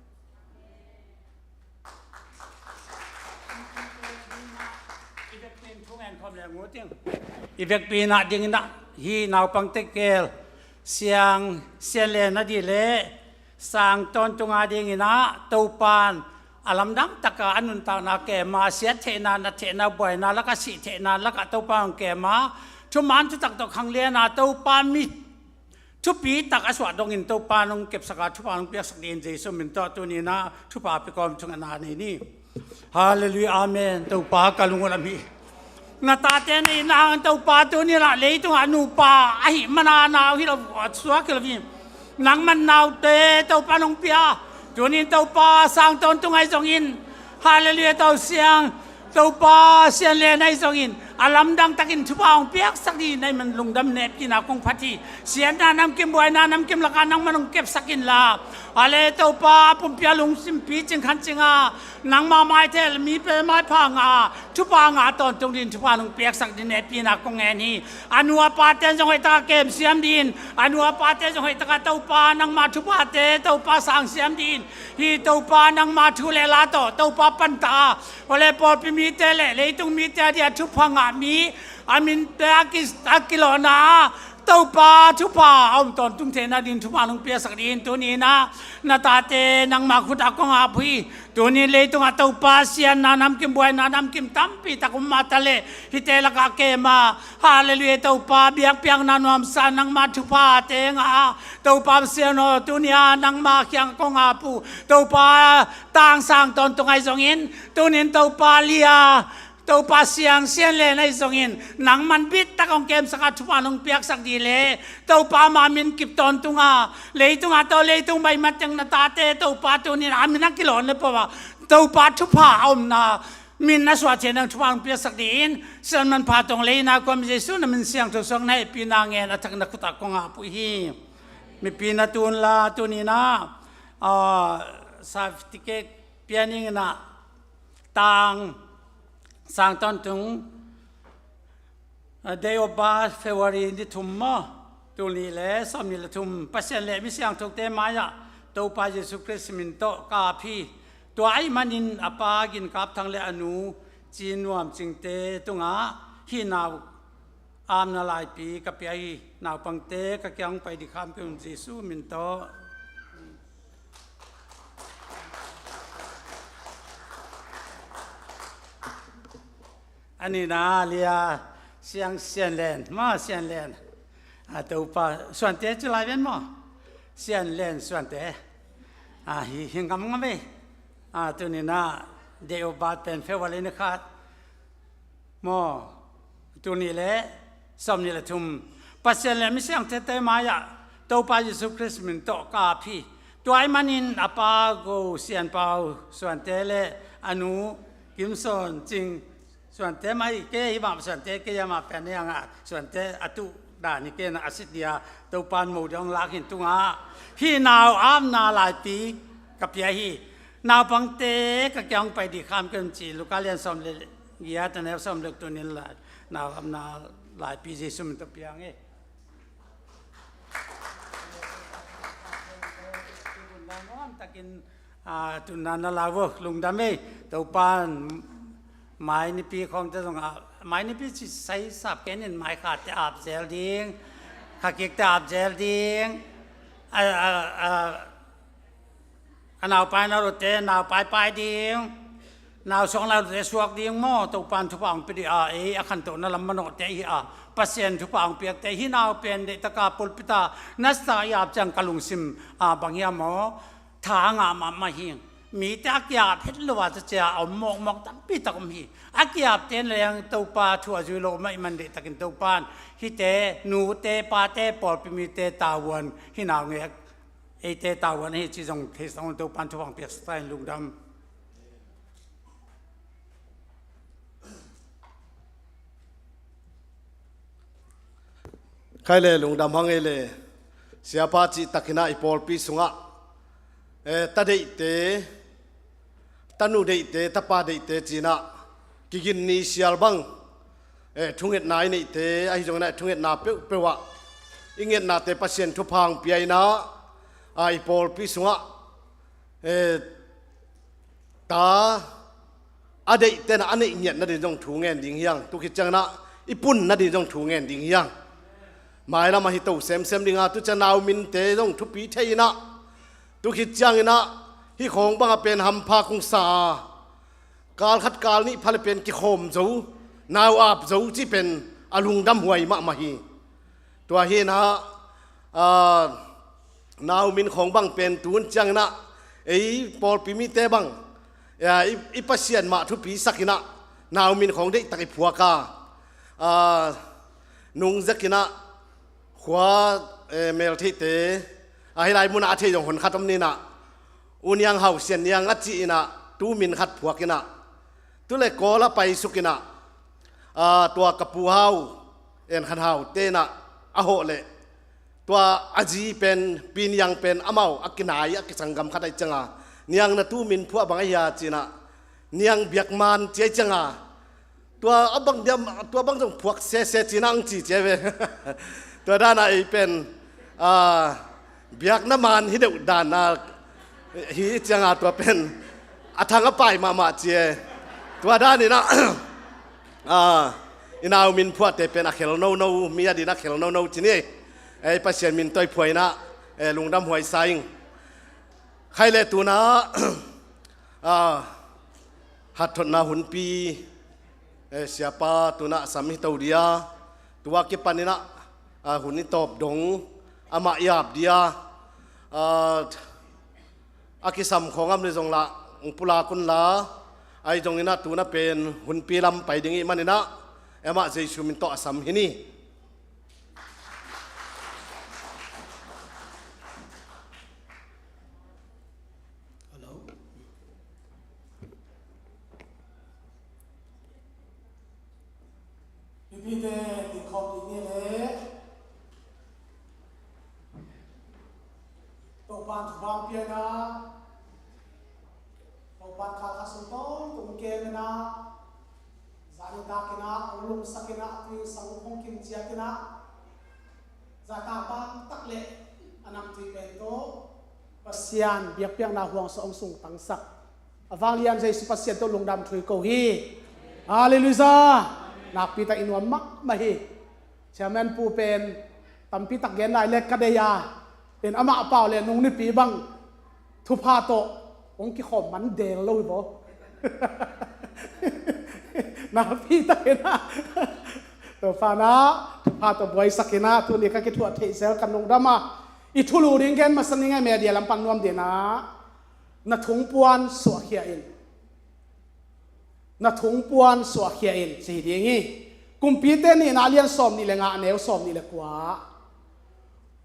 I vekpi in ah dingin ah hih naupang tegel Siang Sian Len a dih leh sang tawntung a dingin ah Topan a lamdang takin a nuntakna kem a, siat theihna, nat theihna, buaina lakah, sih theihna lakah Topan hong kem a, thuman thutak tawh khanglian a, Topa mi thupi tak a suah dongin Topa nong kepsak a, thupha nong piaksak dingin Jesu min tawh tuni in ah thupha pia kawm thungetna nei ni. Halleluiah, amen. Topa ka lungdam hi. Na tate na itna hangin Topa tuni in ah leitungah nupa ahih manin nau hi lo, a suak hi lo hi. Nangman naute Topa nong pia. Tuni in Topa sang tawntung ahi zongin, halleluiah, Topa Sian Len ahi zongin a lamdang takin thupha hong piaksak dingin ahih manin lungdam, hehpihna kong phat hi. Siatna namkim, buaina namkim lakah nangman hong kepsak inla, a le Topa a pumpi a lungsim picing khancing a, nangma maite le mite maipha ngah a, thupha ngah tawntung dingin thupha nong piaksak dingin hehpihna kong ngen hi. A nu a pate zong hoih takin kemsiam dingin, a nu a pate zong hoih takin Topa nangma thuphate Topa sangsiam dingin, hih Topa nangma thu le la tawh Topa panta a, a le pawlpi mite le leitung mite a dia thupha ngah mi, a minte a ki, a kilawhna a, Topa thupha a om tawntung theihna dingin thupha nong piaksak dingin tuni in ah na tate nangma khut ah kong ap uh hi. Tuni in leitungah Topa siatna namkim, buaina namkim tampi tak om mah ta leh hihte lakah kem a, halleluiah, Topa biakpiakna nuamsa, nangma thuphate ngah a, Topa Pasian aw, tuni a nangma kiang kong ap uh. Topa tangsang tawntung ahi zongin, tuni in Topa lia, Topa Siang Sian Len ahi zongin nangman bit tak hong kemsak a, thupha nong piaksak dih leh Topa ama min kip tawntung a, leitungah tawh leitung bai mateng na tate Topa tuni in a min a kilawn le pawh a, Topa thupha a omna min a suah theihna thupha hong piaksak dingin, sian manpha tawng lei na khuami Jesu na min siangtho suak na hehpihna ngen a thak na khut ah kong ap uh hi. Mipi na tun la tuni in ah, ah, certificate pia ning in ah, tang sang tawntung, ah, date of birth February ni thum maw, tul nih le sawmnih le thum, Pasian le mi siangthote mai-ah Topa Jesu Khrist min tawh ka ap hi. Tua ahih manin a pa Gin Kap Thang le a nu Ci Nuam Cingte tungah hih nau apna laipi ka pia hi. Naupangte ka kiang pai dih kham kei un, Jesu min tawh. A nihna lia Siang Sian Len maw, Sian Len. A, Topa Suante ci lai ven maw. Sian Len Suante. A, hi, hi ngamngam ei. A, tuni in ah date of birth pen February ni khat maw, tul nih le sawmnih le thum, Pasian le mi siangthote mai-ah Topa Jesu Khrist min tawh ka ap hi. Tua ahih manin a pa Go Sian Pau Suante le a nu Kim Sawn Cing Suante mai, kei hih mah Suante, kei hih mah pen hi hang a, Suante a tuh dan hi kei na a sit dia, Topan mo dong lak hin tungah hih nau apna laipi ka pia hi. Naupangte ka kiang pai dih kham kei un ci, Luka lian sawm le giat, a neu sawm le kua, tuni in la nau apna laipi Jesu min tawh pia ing ei. Takin, a, tunna na lau vo, lungdam ei. Topan mai nipi khawngte zong a, mai nipi ci sai sap kei ning, mai khate ap zel ding, kha kikte ap zel ding. A, a, a, a naupai na lote naupai pai ding, nau suak na lote suak ding maw, Topan thupha hong pia dih a, ei a khantohna lam manawhte hi a, Pasian thupha hong piakte hi. Nau pen deih taka pulpit ah na sa i ap ciang ka lungsim a bang hiam maw, tha a ngah mahmah hi. Mite a kiap het lo a, tua cia a om mawkmawk tampi tak om hi. A kiapte leng Topa thu a zui lo mah ahih man deih takin Topan hihte, nute, pate, pawlpi mite tavuan hi nau ngek, eite tavuan ahi ci zong thei sang un, Topan thupha hong piaksak ta in, lungdam. Khai le lungdam hang ei le, siapa cih takin ah i pawlpi sungah, eh, ta deihte, tanu deihte, tapa deihte ci-in ah kigin ni sial bang, eh, thungetna i neihte ahi zongin ah, thungetna peuhpeuh ah i ngetnate Pasian thupha hong pia in ah, ah, i pawlpi sungah, eh, ta a deihte in ah a neih ngiat nading zong thu ngen ding hi hang. Tu khit ciangin ah i pun nading zong thu ngen ding hi hang. Mailam ah hi to semsem ding a, tu ciang nau minte zong thupi thei in ah, tu khit ciangin ah hih khawng bang a pen hampha kong sa a, kal khat kal nih pha le pen kikhawm zo, nau ap zo cih pen a lungdam huai mahmah hi. Tua hi in ah, ah, nau min khawng bang pen tun ciangin ah ei pawlpi mite bang, ah, i, i Pasian mah thupi sak in ah nau min khawng deihtak i phuak a, ah, nung zek in ah khua, eh, meltheihte, ah, hih lai mun ah a thei zong hon khat om ni in ah, U Niang Hau Sian Niang a cih in ah tu min khat phuak in ah, tu le Kawl ah paisuk in ah, ah, tua ka Pu Hau, En Khan Hau te in ah a hawh leh, tua a zi pen, Pi Niang pen amau a kinai a kisanggam khat ahih ciang a, Niang na tu min phuah bang ahi a ci in ah, Niang Biak Man ci ahih ciang a, tua a bang diam, tua bang zong phuak sese ci in ah hong ci ci a ve. Tua dan a ei pen, ah, biakna man hi deuh dan a hi ciang a, tua pen a thang a pai mahmah ci e. Tua dan in ah, ah, i nau min phuahte pen a khel nono, mi a ding a khel nono ci ni. Ei Pasian min tawh i phuah in ah, eh, lungdam huai sa ing. Khaih le tun ah, ah, hathotna hunpi, eh, siapa tun ah sam hi to ding a, tua kipan in ah, ah, hun i tawp dong, amah i ap ding a, ah, a kisam khawng a om le zong lah hong pulak un la, ahi zongin ah tun ah pen hunpi lam pai ding i hih manin ah, amah Jesu min tawh a sam hi ni. Hello. Mipite, tingkhawm dih ni le. Topa'n thupha hong pia in ah, Topa'n kha kha sung tawh tung kem in ah, zanitak in ah hong lumsak in ah, a tui sang hong kim ciat in ah, zanitak bang tak leh a namtui pen tawh Pasian biakpiakna huang sung hong sungtangsak a vanglian Jesu Pasian tawh lungdam thu i ko hi. Halleluiah. Nakpi tak i nuam mahmah hi. Chairman pu pen tampi tak gen lai le ka deih a, pen amah pau le nung nipi bang thupha tawh hong kikhawm man del lo hi baw. Nakpi tak in ah, Topa'n ah thupha tawh buaisak in ah, tuni ka kithuah theih zel ka lungdam a, i thulu ding gen masa ning e, media lam pan nuam ding in ah, na thungpuan suahkhia in. Na thungpuan suahkhia in ci hi ding hi. Kumpite Nihna a lian sawm nih le nga, a neu sawm nih le kua.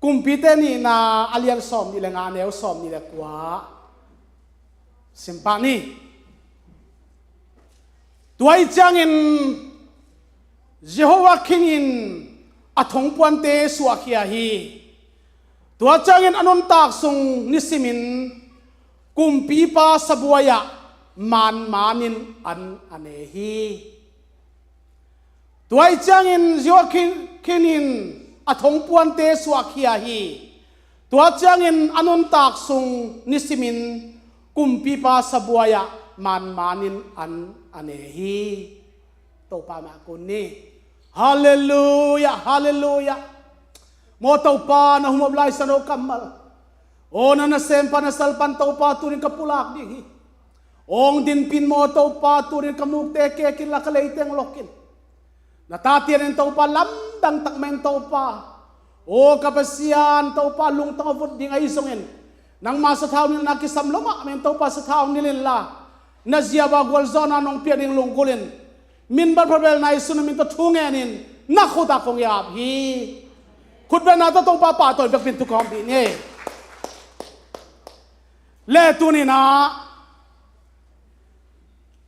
Kumpite Nihna a lian sawm nih le nga, a neu sawm nih le kua. Sim pah ni. Tua ahih ciangin Jehovah Khin in a thongpuante suahkhia hi. Tua ciangin a nuntak sung nisimin kumpipa sabuai-ah manmanin an a ne hi. Tua ahih ciangin Jehovah Khin, Khin in a thongpuante suahkhia hi. Tua ciangin a nuntak sung nisimin kumpipa sabuai-ah manmanin an a ne hi. Topa mah kun ni. Halleluiah, halleluiah. Maw Topa, na humop lai sano kammal. Aw na nasempa na salpan Topa, tunin ka pulak ding hi. Hong dinpih in maw Topa, tunin ka mukte kekin la ka leiteng lokin. Na tatianin Topa lamdang tak mah in Topa. Aw ka Pasian Topa, lungtang a vut ding ahi zongin, nangma sathau nilhna kisam lo mahmah in Topa, sathau nilh inla, na ziau a gualzawhna nong piak ding lunggulhin, min bat phabelna Jesu na min tawh thu ngenin na khut ah kong i ap hi. Khutbetna tawh Topa pahtawi bekbin tu kawm dih ni. Le tuninah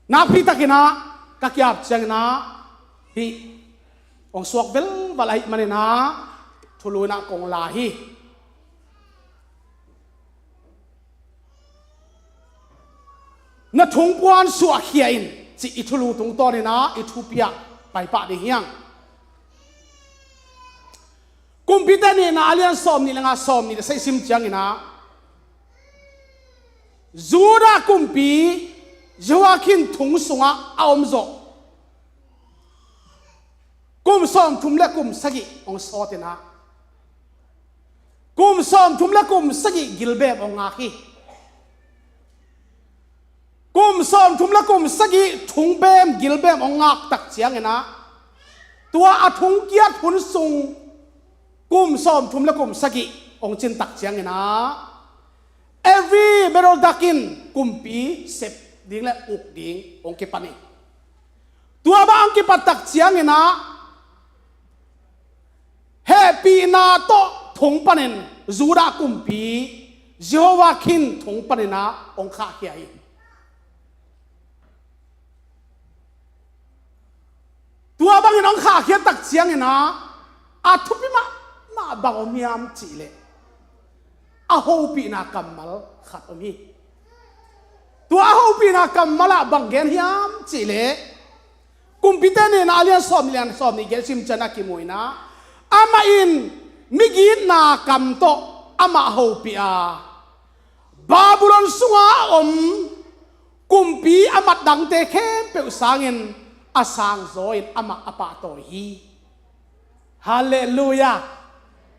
nakpi takinah ka kiap cianginah hih hong suak velval ahih maninah thulu inah kong la hi. Na thungpuan suahkhia in cih i thulu tungtawninah i thupiah paipah ding hiang. Kumpite nihna a lian sawm nih le nga, sawm nih le sagih sim ciangin ah, Judah kumpi Jehoiakim thong sungah a om zawh kum sawmthum le kum sagih hong sawt in ah, kum sawmthum le kum sagih gilbem hong ngak hi. Kum sawmthum le kum sagih thong bem gilbem hong ngak tak ciangin ah, tua a thong kiat hun sung kum sawmthum le kum sagih hong cin tak ciangin ah, Evil-merodak in kumpi sep ding le uk ding hong kipan hi. Tua bang hong kipat tak ciangin ah, hehpihna tawh thong panin Judah kumpi Jehoiakim thong panin ah hong khahkhia hi. Tua bangin hong khahkhia tak ciangin ah, a thupi mahmah bang om hiam cih leh, a hopihna kammal khat om hi. Tua a hopihna kammal ah bang gen hiam cih leh, Kumpite nihna a lian sawm nih le nga, sawm nih le giat sim ciang a kimu in ah, amah in migitna kam tawh amah hopih a, Babylon sungah a om kumpi a mat dangte khempeuh sangin a sangzaw in amah a pahtawi hi. Halleluiah.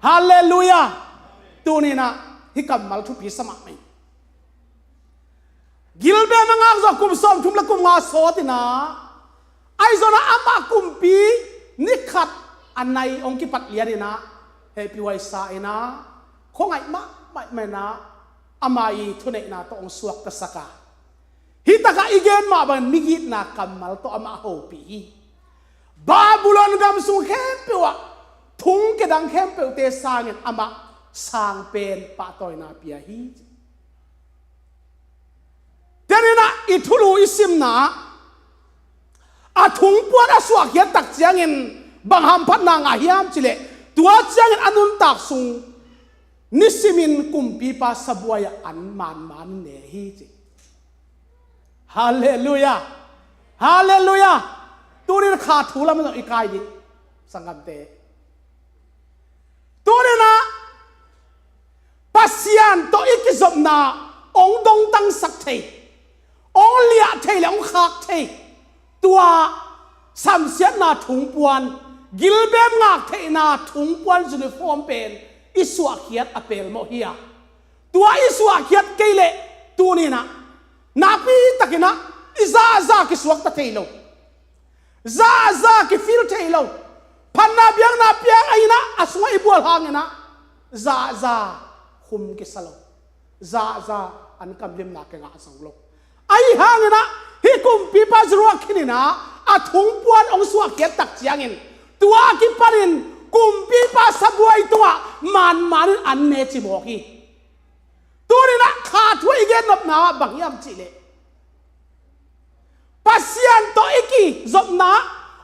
Halleluiah. Tuni-in ah hih kammal thupi sa mahmah hi. Gilbem a ngak zawh kum sawmthum le kum nga sawt in ah, ahi zongin ah amah kumpi ni khat a nai hong kipat lian in ah, hehpihhuai sa in ah, khuangaih mahmah in ah, ama ii thuneihna tawh hong suaktasak a, hih takah i gen mah bangin migitna kammal tawh amah a hopih hi. Babylon gam sung khempeuh ah thong kia dang khempeuhte sangin amah sang pen pahtawina pia hi. Tuni-in ah i thulu i simna ah, a thong puan a suahkhiat tak ciangin bang hamphatna ngah hiam cih leh, tua ciangin a nuntak sung nisimin kumpipa sabuai ah an manman ne hi ci. Halleluiah. Halleluiah. Tuni-in kha thu lam zong i kai ding, sanggamte. Tuni-in ah Pasian tawh i kizopna hong dongtangsak thei, hong liah thei le hong khak thei, tua samsiatna thong puan, gilbem ngak theihna thong puan uniform pen i suahkhiat a pelmawh hi a, tua i suahkhiat kei leh tuni-in ah nakpi takin ah i zahzah kisuakta thei lo. Zahzah kifil thei lo. Phatna biakna piang a in ah, a sungah i bual hangin ah zahzah khum kisa lo. Zahzah an kamlimna kingah zo lo. Ahi hangin ah hih kumpipa Jehoiakim in ah a thong puan hong suahkhiat tak ciangin, tua a kipanin kumpipa sabuai tungah manmanin an ne ci mawk hi. Tuni-in ah kha thu i gen nopna ah bang hiam cih leh, Pasian tawh i kizopna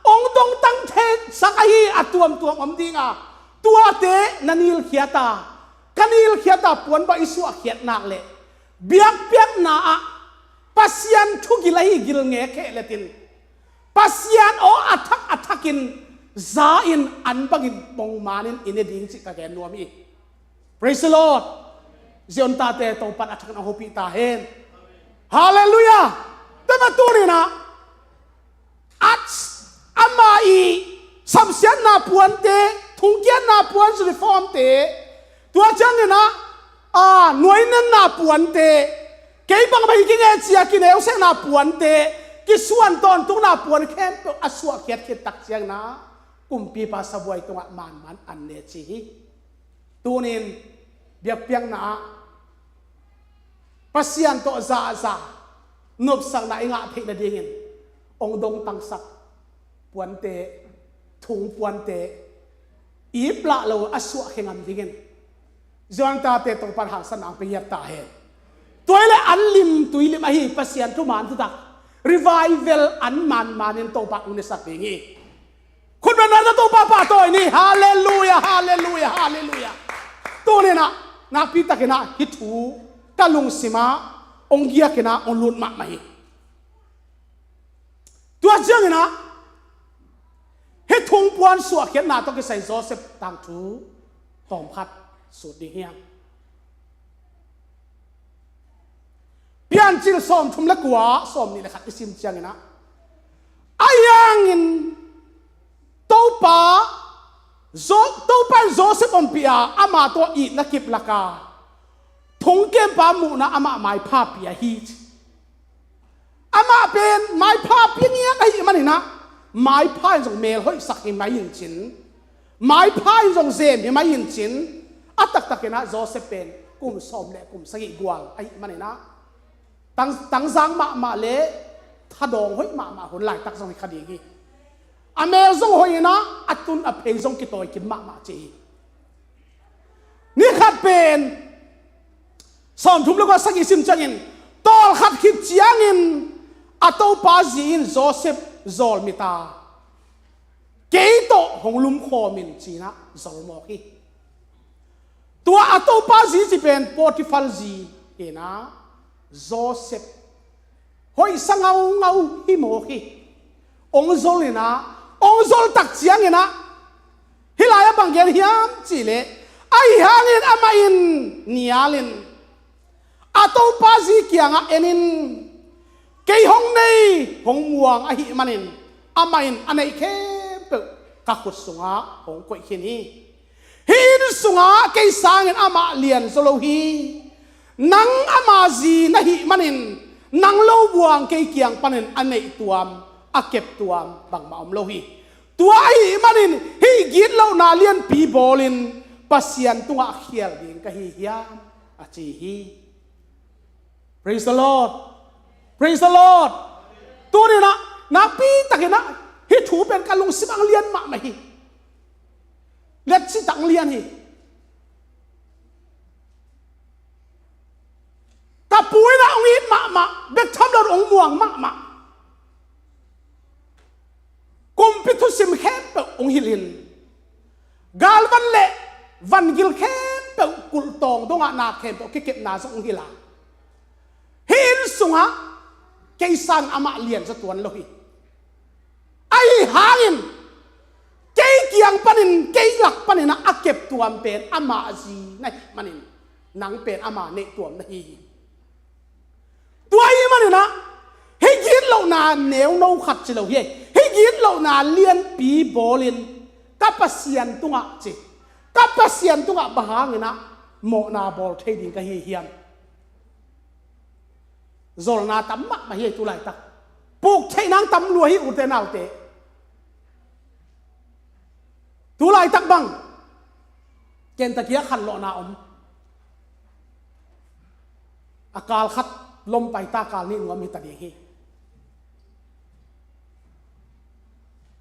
hong dongtang theisak ahi a tuamtuam om ding a, tuate na nilkhiat a, ka nilkhiat a puan bang i suahkhiat nak leh, biakpiakna ah Pasian thugil ahi gil nge khehlet in, Pasian aw a thak a thakin za in an bangin pongmanin i ne ding cih ka gen nuam hi. Praise the Lord. Zion tate Topan a thak na hopih ta hen. Halleluiah. Tua mah tuni-in ah, at ama ii samsiatna puante, thongkiatna puan uniformte, tua ciangin ah, a, nuainenna puante, kei bang bang hi kingei ci-a kineusiatna puante, kisuan tawntungna puan khempeuh a suahkhiat khit tak ciangin ah kumpipa sabuai tungah manman an ne ci hi. Tuni-in biakpiakna ah Pasian tawh zahzah nopsakna i ngah theih nadingin hong dongtangsak puante, thong puante, ip lah lo a suahkhia ngam dingin Zion tate Topan hangsanna hong pia ngiat ta hen. Tua hi leh an lim tui lim ahi Pasian thuman thutak, revival an manmanin Topan hong nesak ding hi. Khutbetna tawh Topa pahtawi ni. Halleluiah, halleluiah, halleluiah. Tuni-in ah nakpi takin ah hih thu ka lungsim ah hong giak in ah hong lut mahmah hi. Tua ciangin ah Hih thungpuan suahkhiatna tawh kisai Joseph tangthu tawmkhat sut ding hiam? Piancil sawmthum le kua, sawmnih le khat i sim ciangin ah, ahi hangin Topa, Jo- Topa in Joseph ompih a, ama tawh itna kiplak a, thongkiampa muhna amah maipha pia hi ci. Amah pen maipha pia ngiat ahih manin ah, maipha in zong mel hoihsak hi mai in cin, maipha in zong zem hi mai in cin, a taktakin ah Joseph pen kum sawm le kum sagih gual ahih manin ah, tang, tangzang mahmah le thadawng hoih mahmah hun laitak zong hi kha ding hi. A mel zong hoih in ah, a tun a phei zong kitawi kim mahmah ci hi. Ni khat pen, sawmthum le kua, sagih sim ciangin, tawlkhat khit ciangin a topa zi in Joseph zawlmit a, kei tawh hong lumkhawm in ci-in ah zol mawk hi. Tua a topa zi ci pen Potifar zi hi-in ah, Joseph hoihsa ngaungau hi mawk hi. Hong zol in ah, hong zol tak ciangin ah, hih lai-ah bang gen hiam cih leh, ahi hangin amah in nial in a topa zi kiangah en in, kei hong nei hong muang ahih manin, amah in a neih khempeuh ka khut sungah hong koih khin hi. Hih inn sungah kei sangin amah lianzaw lo hi. Nang ama zi na hih manin, nang lo buang kei kiang panin a neih tuam, a kep tuam bangmah om lo hi. Tua ahih manin hih gitlohna lianpi bawlin Pasian tungah khial ding ka hi hiam, a ci hi. Praise the Lord. Praise the Lord. Tuni-in ah, nakpi takin ah, hih thu pen ka lungsim ah lian mahmah hi. Letci tak lian hi. Ka pu in ah hong it mahmah, bek tham lo hong muang mahmah. Kumpi thusim khempeuh hong hilh in, galvan le vangil khempeuh kulhtawng dongah na khempeuh kikepna zong hong hilh a, hih inn sungah kei sangin amah lianzaw tuan lo hi. Ahi hangin kei kiang panin, kei lak panin ah a kep tuam pen ama zi na hih manin, nang pen ama neih tuam na hi hi. Tua ahih manin ah, hih gitlohna neuno khat ci lo hi. Hih gitlohna lianpi bawlin ka Pasian tungah ci, ka Pasian tungah bang hangin ah mawhna bawl thei ding ka hi hiam? Zolna tam mahmah hi ei tu laitak. Puk theih nang tam lua hi, ute naute. Tu laitak bang Kentucky ah khanlawhna om. A kal khat lom pai ta, kal nih nuam hi ta ding hi.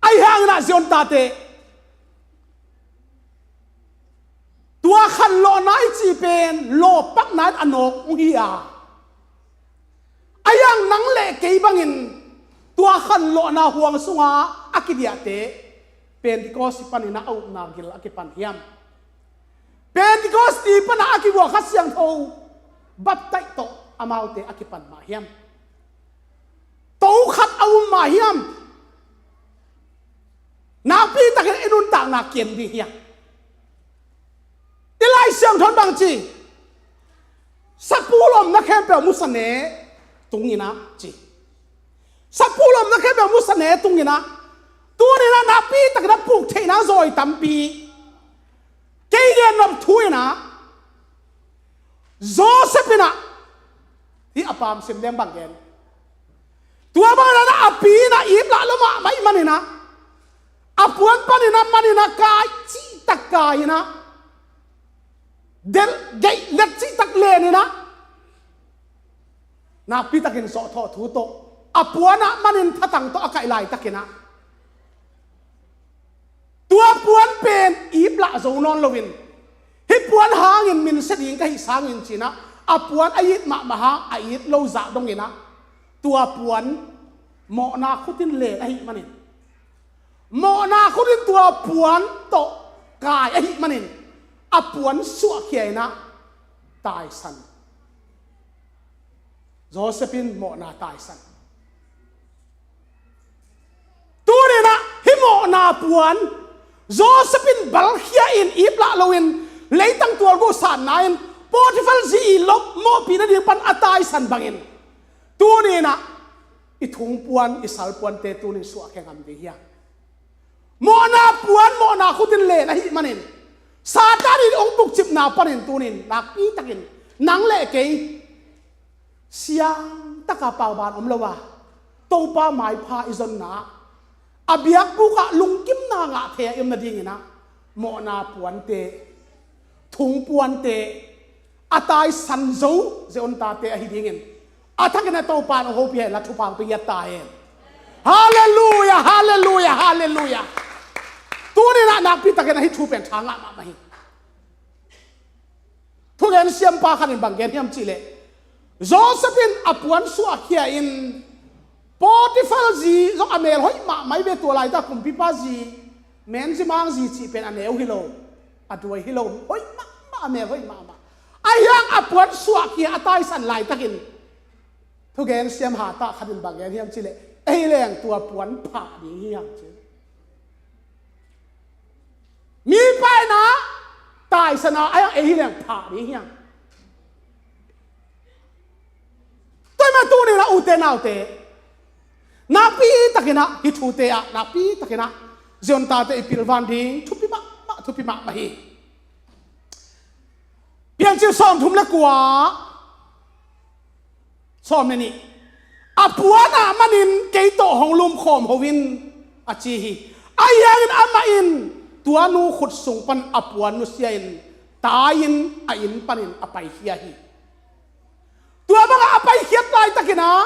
Ahi hangin ah Zion tate, tua khanlawhna i cih pen lawppakna in a nawk uh hi a. Ahi hang nang le kei bangin tua khanlawhna huang sungah a kidiahte Pentecost panin a upna gil a kipan hiam? Pentecost panah a kibuak Kha Siangtho baptaih tawh amaute a kipan mah hiam? To khat a um mah hiam? Nakpi takin i nuntakna kiam ding hiam? I Lai Siangtho in bang ci? Sapu lomna khempeuh musa ne tung in ah ci. Sapu lomna khempeuh musa ne tung in ah, tuni-in ah nakpi takin a puk theihna zawi tampi. Kei gen nop thu in ah, Joseph in ah, hih a pamsim leng bang gen? Tua bangin ah a pi in ah it lah lo mahmah ahih manin ah, a puan panin ah, manin ah kai, cihtak kai in ah, del, deih let cihtak len in ah, nakpi takin sawhthawh thu tawh, a puan ah manin thatang tawh a kaih laitakin ah, tua puan pen it lah zo nawn loin, hih puan hangin min sia ding ka hih sangin ci-in ah, a puan a it mahmah hang a it lo zah dongin ah, tua puan mawhna khut in len ahih manin, mawhna khut in tua puan tawh kai ahih manin, a puan suahkhia in ah taisan. Joseph in mawhna taisan. Tuni-in ah hih mawh Na puan, Joseph in balkhia in ip lah loin leitang tualgu satna in Potiphar zi i lop mawhpih nading pan a taisan bangin tuni-in ah i thungpuan i salpuante tuni-in suahkhia ngam ding hi hang. Mawhna puan mawhna khut in len ahih manin Satan in hong bukcipna panin tuni-in nakpi takin nang le kei siangtaka pauban om lo a, Topa maipha i zonna ah, a biakbuk ah lungkimna ngah thei a i om nadingin ah mawhna puante, thungpuante a taisan zo ziaontate ahi dingin a thakin a Topa in hong hopih hen la thupha hong pia ta hen. Halleluia, halleluia, halleluia. Tuni-in ah nakpi takin ah hih thu pen tha ngah mahmah hi. Thugen siampa khat in bang gen hiam cihleh, Joseph in a puan suahkhia in Potiphar zi zong a mel hoih mahmah hi ve, tua laitak kumpipa zi, menzi mangzi cih pen a neu hi lo, a duai hi lo, hoih mahmah, a mel hoih mahmah. Ahi hang a puan suahkhia a taisan laitakin thugen siam hatah khat in bang gen hiam cihleh, ei leng tua puan phah ding hi hang ci. Mipa in ah taisan a, ahi hang ei hi leng phah ding hi hang. Tua ahih manin tuni-in ah ute naute, nakpi takin ah hih thute ah nakpi takin ah ziaontate i pilvan ding thupi mahmah, thupi mahmah hi. Piancil sawmthum le kua, sawm le nih. A puan ah manin kei tawh hong lumkhawm ho in, a ci hi. Ahi hangin amah in tua nu khut sung pan a puan nusia in tai-in a inn panin a paikhia hi. Tua bangah a paikhiat laitakin ah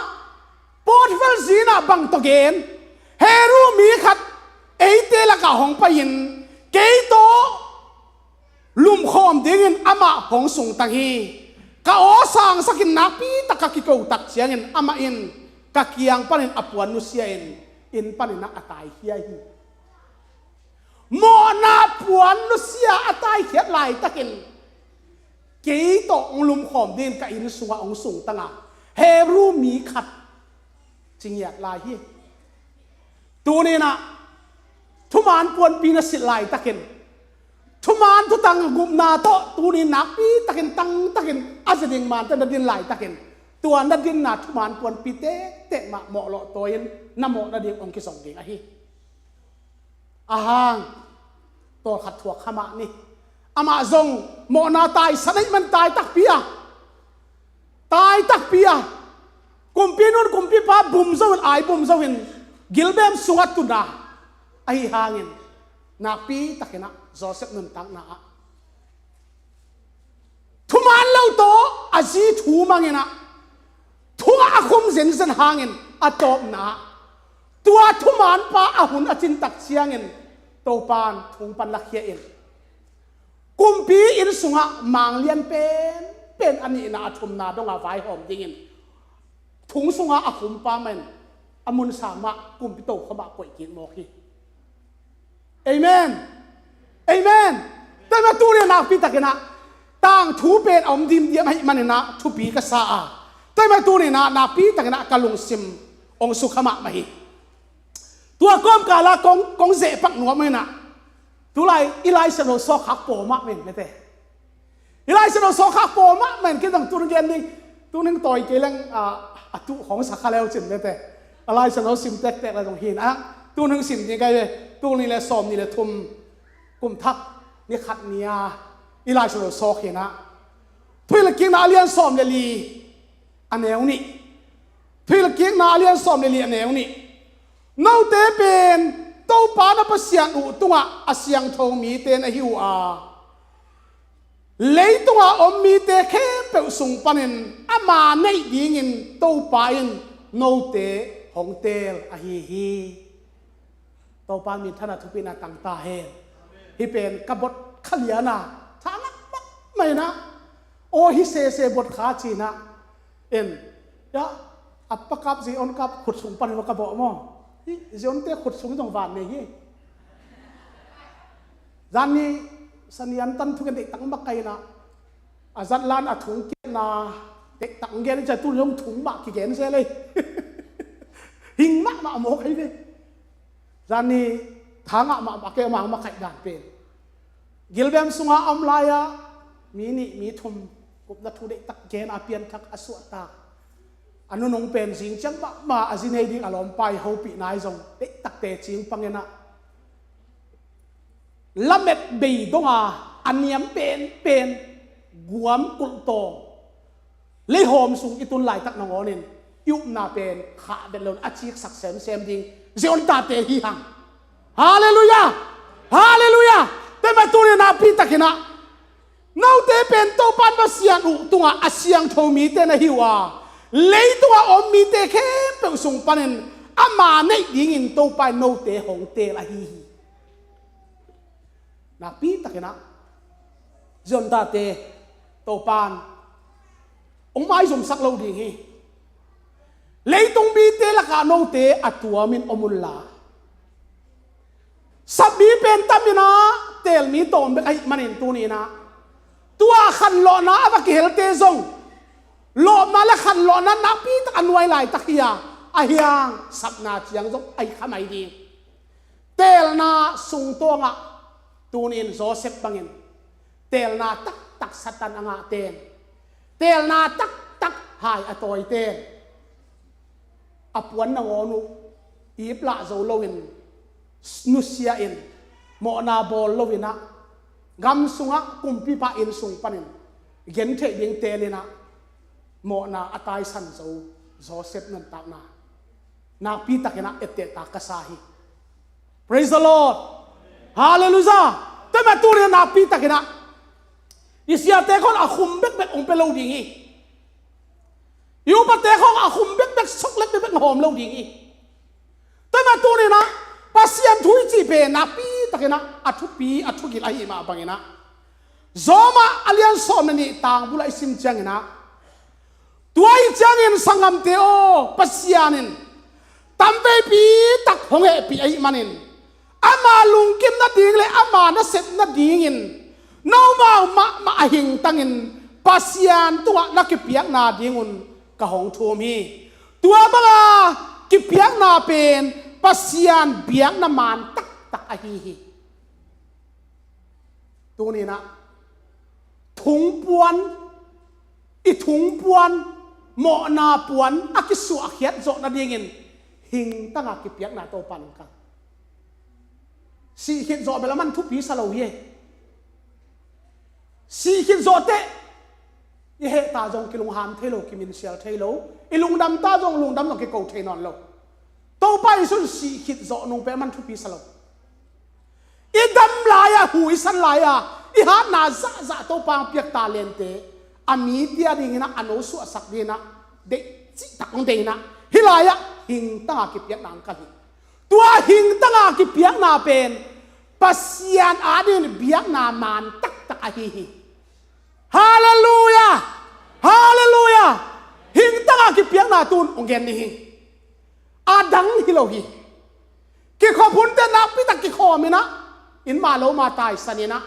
Potiphar zi in ah bang tawh gen, Hebru mi khat eite lakah hong pai-in kei tawh lumkhawm dingin amah hong sungtang hi. Ka aw sangsakin nakpi taka kiko tak ciangin amah in ka kiang panin a puan nusia in inn panin ah a taikhia hi. Mawhna puan nusia a taikhiat laitakin kei tawh hong lumkhawm dingin ka inn sungah hong sungtang a Hebru mi khat ci ngiat lai hi. Tuni-in ah thuman puanpi na silh laitakin, thuman thutang gupna tawh tuni-in nakpi takin tangtakin a zia ding mante na din laitakin, tua na dinna thuman puanpi tektek mah mawh lawh tawi-in na mawh nading hong kizong ding ahi. Ahang, tawlkhat thuak kha mah ni. Amah zong mawhna taisan ahih man tai takpi a, tai takpi a, kumpi nu'n kumpipa bum zo in, ai bum zo in, gilbem sungah tun a, ahi hangin nakpi takin ah Joseph nuntakna ah thuman lo tawh a zi thu mangin ah thungah a khum zenzen hangin a tawpna ah tua thumanpa a hun a cin tak ciangin Topa'n thung pan lakhia in kumpi inn sungah manglian penpen a nihna a thumna dongah vaihawm dingin thung sungah a khumpa mah in a mun sang mah kumpi tokhom ah koih kik mawk hi. Amen. Amen. Tua ahih manin tuni-in nakpi takin ah tangthu pen a om dimdiam ahih manin ah thupi ka sa a, tua ahih manin tuni-in ah nakpi takin ah ka lungsim hong sukha mahmah hi. Tua kawmkal ah kong, kong zehpak nuam in ah, tulai i Lai Siangtho sawlkhak pawl mahmah in mete, i Lai Siangtho sawlkhak pawl mahmah in, kei zong tuni gen ding, tuni tawi kei leng, ah, a tuh khawng sa kha le uh cin mete, a Lai Siangtho sim tektek le zong hi in ah, tuni sim ding ka hi ve. Tul nih le sawmnih le thum, kum thak ni khat ni-a i Lai Siangtho sawlkhak hi in ah, Thuhilhkikna a lian sawm le li, a neu nih. Thuhilhkikna a lian sawm le li, a neu nih. Note pen Topa na Pasian uh tungah a siangtho mite na hi uh a, leitungah a om mite khempeuh sung panin ama neih dingin Topa in note hong teel ahi hi. Topa minthanna thupina tang ta hen. Hih pen ka bot kha lian a, tha ngak mahmah in ah, aw hi sese bot kha ci-in ah, en, ya, a pakap zi on kap khut sung pan hi ka bawh maw. Hih zi onte khut sung zong van nei hi. Zan ni sanian tan thugen deihtak makaih in ah, a zatlan a thung kiatna deihtak gen in cia, tu zong thung mah kigen se lei. Hing mahmah mawk hi ve. Zan ni Thangah mahmah kei, amau makaih dan pen. Gilbem sungah a om lai-ah mi nih mi thum kupna thu deihtak gen a pianthak a suahtak a nunung pen zing ciang mahmah a zi nei ding a lawmpa i hopih nai zong deihtak tecing pangin ah, lamet bei donga a niam penpen guam kulhtawng leihawm sung i tun laitak nangawnin i upna pen khah vet loin a ciksak semsem ding Zion tate hi hang. Halleluiah! Halleluiah! Tua mah tuni nakpi takin ah, note pen Topa Pasian uh tungah a siangtho mite na hi uh a, leitungah om mite khempeuh sung panin ama neih dingin Topa in note hong teel ahi hi. Nakpi takin ah, Zion tate, Topan hong maizumsak lo ding hi. Leitung mite lakah note a tuamin om unla, sap mi pen tamin ah, teel mi tawm bek ahih manin tuni-in ah, tua khanlawhna a va kihelte zong lawpna le khanlawhna nakpi tak a nuai laitak hi a, ahi hang sapna ciang zong ahi kha mai ding. Teelna sungtawngah tuni-in Joseph bangin teelna taktak Satan a ngahten, teelna taktak hai a tawiten, a puan nangawn uh iplah zo loin, nusia-in, mawhna bawl loin ah, gam sungah kumpipa inn sung panin gentheih ding teelin ah, mawhna a taisan zo Joseph nuntakna nakpi takin ah ettehtak ka sa hi. Praise the Lord. Halleluiah. Tua mah tuni nakpi takin ah, i siate khawng a khum bekbek hong pia lo ding hi. I upate khawng a khum bekbek, sawk lek bekbek hong hawm lo ding hi. Tua mah tuni-in ah, Pasian thu i cih pen nakpi takin ah a thupi a thugil ahih mah bangin ah, Rom ah a lian sawm le nih tang bul ah i sim ciangin ah, tua ahih ciangin sanggamte aw, Pasian in tamveipi tak hong hehpih ahih manin, ama lungkim nading le ama nasep nadingin nomau mahmah a hingtangin Pasian tungah na kipiakna dingun ka hong thum hi. Tua banga kipiakna pen Pasian biakna maan taktak ahi hi. Tuni-in ah, thungpuan, i thungpuan, mawhna puan a kisuahkhiat zawh nadingin hingtanga kipiakna Topa in hong kal. Sih khit zawh bel a man thupi sa lo hi. Sih khit zawh teh i heh ta zong kilungham thei lo, kiminsial thei lo, i lungdam ta zong lungdam zong kiko thei nawn lo. Topa Jesu in sih khit zawh nung pen a man thupi sa lo. I dam lai-a, hu i san lai-a, i hatna zahzah Topa hong piak talente a mite a dingin ah, a nosuahsak dingin ah, deih cihtak hong deih in ah, hih lai-ah hingtanga kipiakna hong kal hi. Tua hingtanga kipiakna pen Pasian adingin biakna maan taktak ahi hi. Halleluiah! Halleluiah! Hingtanga kipiakna tun hong gen ni hi. A dang hi lo hi. Kikhop hunte nakpi tak kikhawm in ah, inn mah lo mah taisan in ah,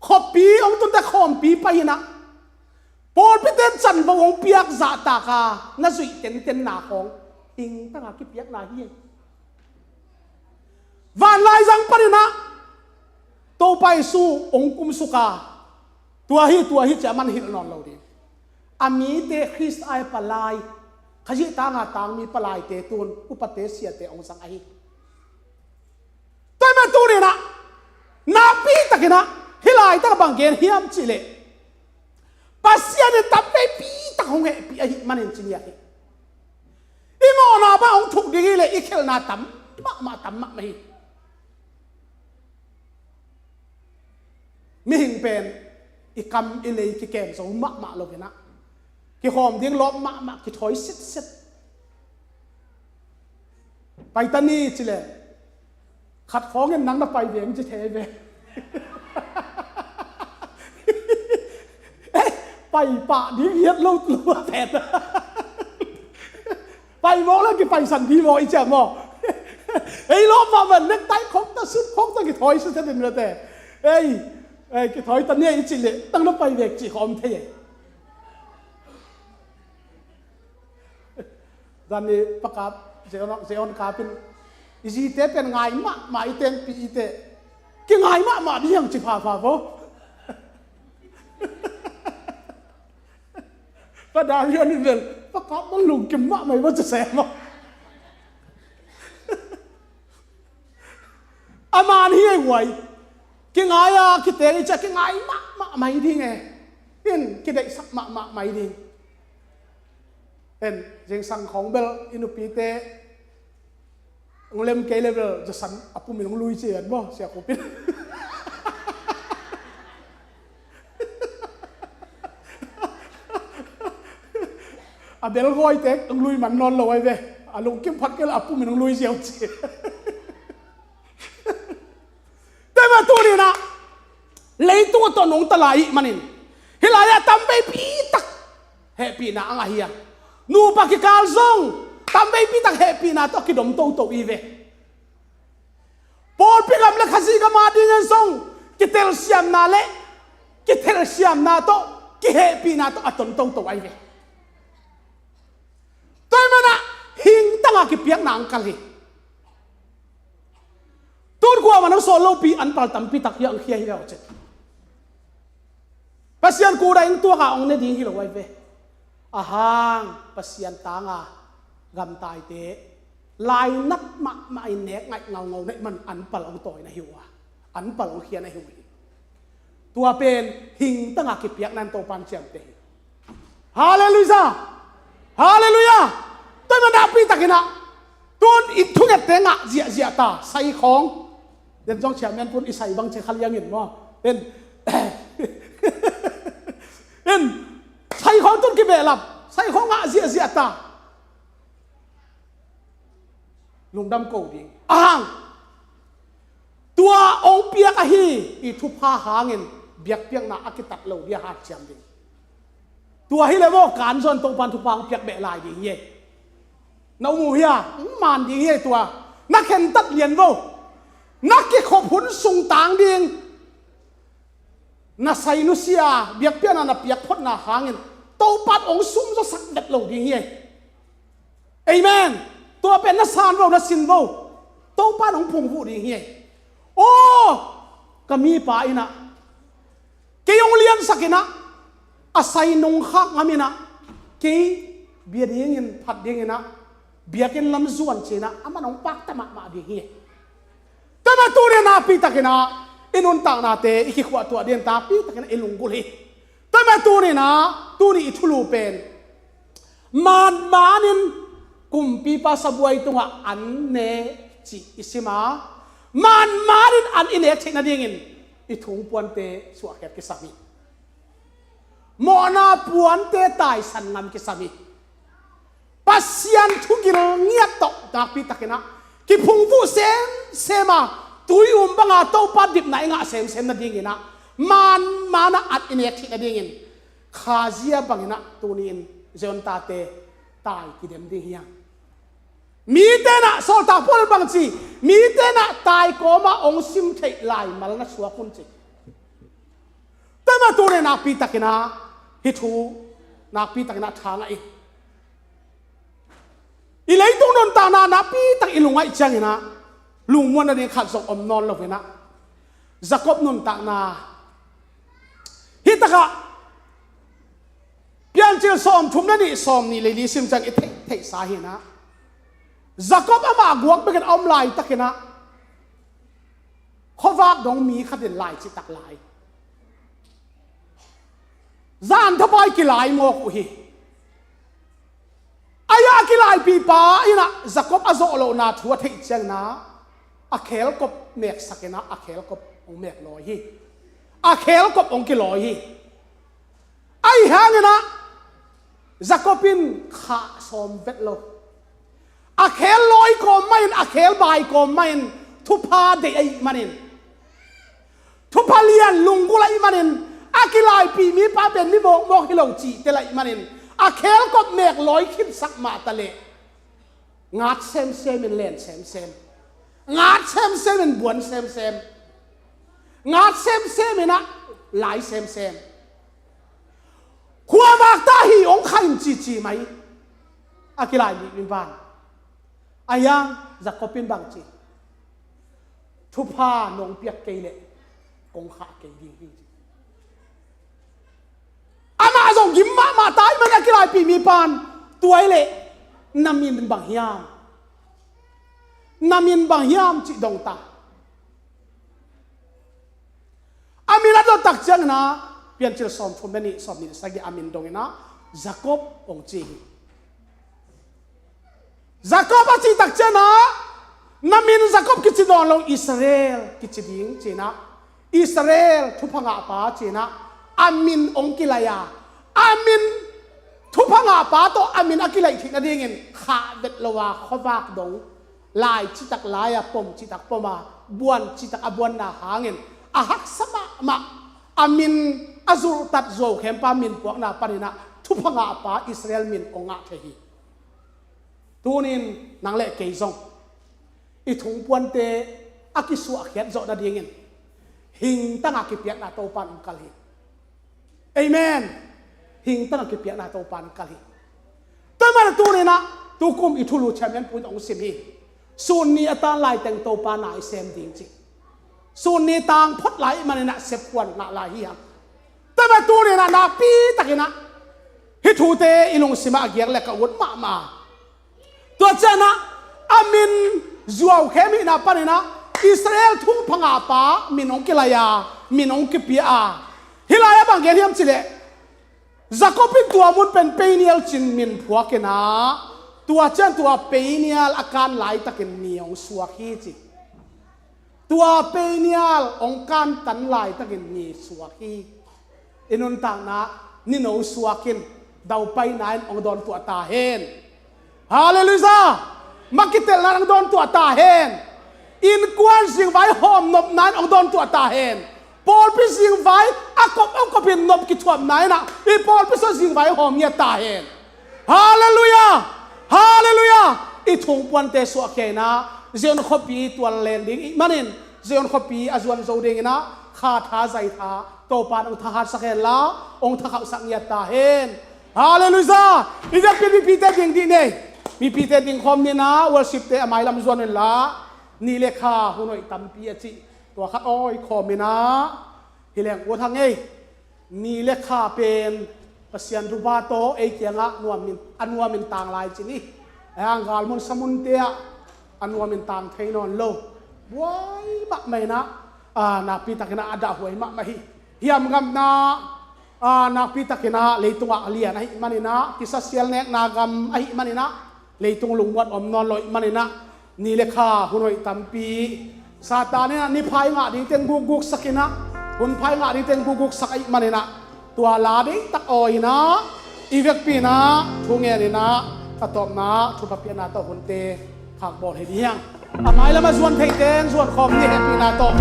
khoppi hong tunte khawmpi pai in ah, pawlpite in chanvo hong piak zahtaka na zuih tentenna khawng hingtanga kipiakna hi. Vanlaizang panin ah Topa Jesu hong kumsuk a, tua hi, tua hi ci-a man hilh nawn lo ding. A mite Khrist a palai, Khazih tanga tangmi palaite tun upate siate hong zang ahi. Tua mah tuni-in ah, nakpi takin ah, hih laitak bang gen hiam cih leh, Pasian in tamveipi tak hong hehpih ahih manin ci ngiat hi. I mawhna bang hong thuk ding hi leh i khelhna tam mahmah, tam mahmah hi. Mihing pen i kam i lei kikem zo mahmah lo-in ah, kikhawm ding lawp mahmah, kithawi sitset. Pai ta ni ci leh, khat khawngin nang na pai veng ci thei ve. Eh, pai pah ding hiat lo tua pen. Pai mawk le kipaisan ding maw i ciah maw? Ei lawp mahmah, nektai khawng ta, sut khawng ta, kithawi sitset in mate. Ei, ei, kithawi ta ni i cih leh nang na pai vek cih khawng om thei e. Zan ni Pa Kap, Zion, Zion Kap in I zite pen ngai mahmah i tenpih i teh, kingai mahmah ding hiang ci phapha vo. Pa Darian in bel, pa Kap man lungkim mahmah i va ci sem a. A man hi ei huai. Kingai a kiteng i cia kingai mahmah mai ding e. In kideihsak mahmah mai ding. En, zingsang khawng bel i nupite hong lem kei le bel zasan a pumin hong lui ci ven maw, Sia Khup in. A bel gawite hong lui man nawn lo ai ve. A lungkim phat kei le a pumin hong lui ziau ci. Tua mah tuni-in ah leitung a tawh nungta lai i hih manin, hih lai-ah tamveipi tak hehpihna a ngah hi a, nupa kikal zong tamveipi tak hehpihna tawh a kidom toto i hi ve. Pawlpi gam le Khazih gam adingin zong kitelsiamna le kitelsiamna tawh, kihehpihna tawh a ton toto ahi ve. Tua ahih manin ah hing tanga kipiakna ang kal hi. Tun kuamah nang sawl lopi anpal tampi tak hi a, ang khia hi ve aw cin. Pasian kut ah inn tuak a hong ne ding hi lo ahi ve. A hang Pasian tanga gamtaite lainat mahmah in nek ngaih ngaungau na hih man anpal hong tawi na hi uh a, anpal hong khia na hi uh hi. Tua pen hing tanga kipiakna in Topan ciamteh hi. Halleluiah! Halleluiah! Tua ahih manin nakpi takin ah tun i thungette ngah ziahziah ta, sai khawng. Den zong ciah mian pun i sai bang ci kha liangin maw. En, en, sai khawng tun kibehlap, sai khawng ngah ziahziah ta. Lungdam ko ding. A hang tua hong piak ahi i thupha hangin biakpiakna a kitat lo dia hanciam ding. Tua hi le maw, kan zaw in Topan thupha hong piak beh lai ding hi ei. Na um uh hia? Hong man ding hi ei tua. Na khentat lian vo. Na kikhop hun sung tang ding. Na sai nusia, biakpiakna na piak photna hangin Topan hong sumzawsak vet lo ding hi ei. Amen. Tua pen na san vo, na sin vo. Topan hong phungvuh ding hi ei. Aw, ka mipa in ah kei hong liansak in ah, a sai nungkhak ngam in ah, kei bia dingin, phat dingin ah, biakinn lam zuan ci-in ah, aman hong pakta mahmah ding hi. Tua ahih manin tuni-in nakpi takin ah i nuntaknate i kikhuahtuah dingin nakpi takin ah i lunggulh hi. Tua ahih manin tuni-in ah, tuni i thulu pen, man manin kumpipa sabuai tungah an ne cih i sim a, man manin an i nek theih nadingin i thungpuante suahkhiat kisam hi. Mawhna puante taisan ngam kisam hi. Pasian thugil ngiat tawh nakpi takin ah kiphungvuh semsem a, tui um banga Topa dipna i ngah semsem nadingin ah, man, man ah an i nek theih nadingin, khazia bangin ah tuni-in Zion tate tai kidem ding hi hang. Mite in ah, sawltak Paul in bang ci, mite in ah tai kawmah hong sim theih laimal na suak un ci. Tua ahih manin tuni-in nakpi takin ah hih thu nakpi takin ah tha ngah in. I leitung nuntakna nakpi tak i lungngaih ciangin ah lungmuan nading khat zong om nawn lo in ah, Jacob nuntakna hi takah, Piancil sawmthum le nih, sawmnih le li sim ciang i theih, theihsa hi in ah, Jacob amah guak bekin a om laitakin ah khuavak dong mi khatin lai cihtak lai, zan thapai kilai mawk uh hi. Ahi a, a kilaipihpa in ah Jacob a zawh lohna thu a theih ciangin ah a khelkop meksak in ah a khelkop hong mek lawi hi. A khelkop hong kilawi hi. Ahi hangin ah Jacob in khah sawm vet lo. A khel lawi kawm mah in, a khel bai kawm mah in, thupha deih ahih manin, thupha lian lunggulh ahih manin, a kilaipih mipa pen mi mawkmawk hi lo cihtel ahih manin, a khelkop mek lawi khitsak mah taleh, ngat semsem in len semsem, ngat semsem in buan semsem, ngat semsem in ah lai semsem. Khuavak ta hi hong kha in cici mai. A kilaipih mipa in, A hiang Jacob in bang ci? Thupha nong piak kei leh kong khah kei ding hi, ci. Amah zong gim mahmah ta ahih manin a kilaipih mipa'n, tua hi leh na min bang hiam? Na min bang hiam, cih dong ta. A min a dot tak ciangin ah, Piancil sawmthum le nih, sawmnih le sagih, a min dongin ah Jacob hong ci hi. Jacob a cih tak ciangin ah, na min Jacob kici nawn lo, Israel kici ding, ci-in ah, Israel thupha ngahpa, ci-in ah a min hong kilai a, a min thupha ngahpa tawh a min a kilaih theih nadingin khah vet lo a, khuavak dong, lai citak lai-a, pom citak pom a, buan citak a buanna hangin a haksa mahmah, a min a zulhtat zuaukhempa min puakna panin ah thupha ngahpa Israel min hong ngah thei hi. Tuni-in nang le kei zong i thungpuante a kisuahkhiat zawh nadingin hingtang a kipiakna Topa'n hong kal hi. Amen. Hingtang a kipiakna Topa'n hong kal hi. Tua ahih manin tuni-in ah, tukum i thulu Chairman Pu in hong sim hi. Sun ni a tan laiteng Topa na i sem ding, ci. Sun ni tang phot lai ahih manin ah sepkhuan ngah lai hi hang. Tua ahih manin tuni-in ah nakpi takin ah hih thute i lungsim ah a giak leh ka ut mahmah. Tua ciangin ah a min zuaukhem hihna panin ah Israel thupha ngahpa min hong kilai a, min hong kipia a. Hih lai-ah bang gen hiam cih leh, Jacob in tua mun pen Peniel ci-in min phuak in ah, tua ciang tua Peniel a kan laitakin ni hong suak hi, ci. Tua Peniel hong kantan laitakin ni suak hi. I nuntakna, nino suak in, daupaina in hong dawntuah ta hen. Halleluiah! Makitelna in hong dawntuah ta hen. Innkuan zingvai hawm nopna in hong dawntuah ta hen. Pawlpi zingvai a kop a kop in nop kithuamna in ah, i pawlpi sung zingvai hawm ngiat ta hen. Halleluiah! Halleluiah! I thungpuante suahkhia in ah, Zion khuapi tual leng ding ahih manin, Zion khuapi a zuan zo dingin ah, kha tha zai tha Topa'n hong thahatsak hen la, hong thakhauhsak ngiat ta hen. Halleluiah! I vekpi-in mipite ding dih ni. Mipite ding khawm ni in ah, worshipte a mailam zuan un la, ni le kha hun hoih tampi a cih tua khat awi khawm in ah, hi leng ut hang ei. Ni le kha pen Pasian thupha tawh ei kiangah nuamin, a nuamin tang lai ci ni. A hang galmun samunte ah a nuamin tang thei nawn lo. Buai mahmah in ah, a, nakpi takin ah a dahhuai mahmah hi. Hiamngamna, a, nakpi takin ah leitungah a lian ahih manin ah, kisasial nekna gam ahih manin ah, leitung lungmuan om nawn lo ahih manin ah, ni le kha hun hoih tampi Satan in ah ni pha i ngah ding teng gukguksak in ah, hun pha i ngah ding teng gukguksak ahih manin ah, tua la deihtak awi in ah, i vekpi in ah thu ngen in ah, ka tawpna thupha piakna tawh hunte khak bawl hi ding hi hang. A mailam a zuan theite in zuan khawm ni, hehpihna tawh.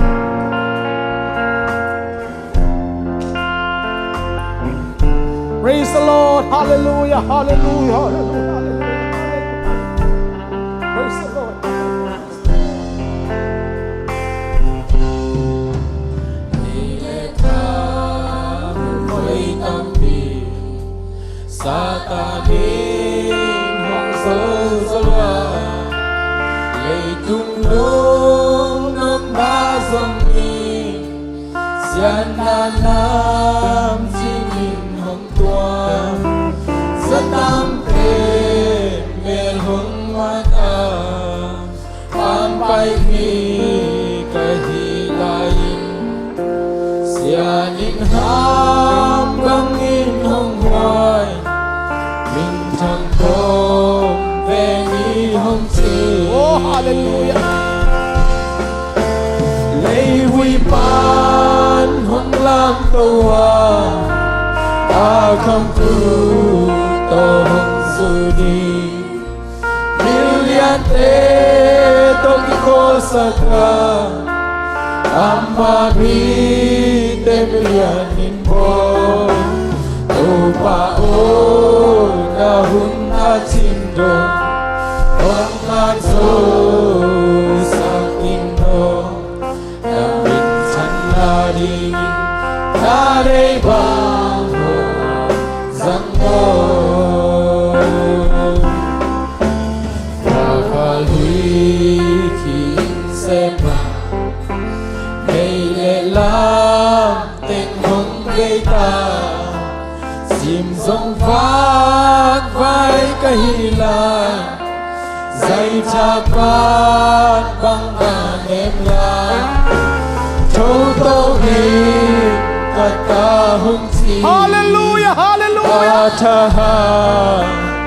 Praise the Lord. Hallelujah, hallelujah, hallelujah, hallelujah. Praise the Lord. Ni le kha hun hoih tampi Satan in hong zolzol a, leitung lungnuam na zong in, siatna nam cingin hong tuam, zatam pen mel hong mat a, pampai mi ka hih lai-in, sian in ham bangin hong huai, minthang kawm ve ni hong ci. Oh, hallelujah. Leivui pan hong lamto a, a kham khut tawh hong zu ding. Miliante tawh kikhawlsak a, amah mite milian in bawl. Topa aw, na hun a cin dong, hong ngan zo sak ding dong. Na minthanna dingin na deih bang hong zang aw. Ka kha lui Ei ta sim zong vakvai ka hi lai, zai tha pan bang a nem lai, tho to hi ka ta hong ci. Hallelujah, hallelujah. Ka tha ha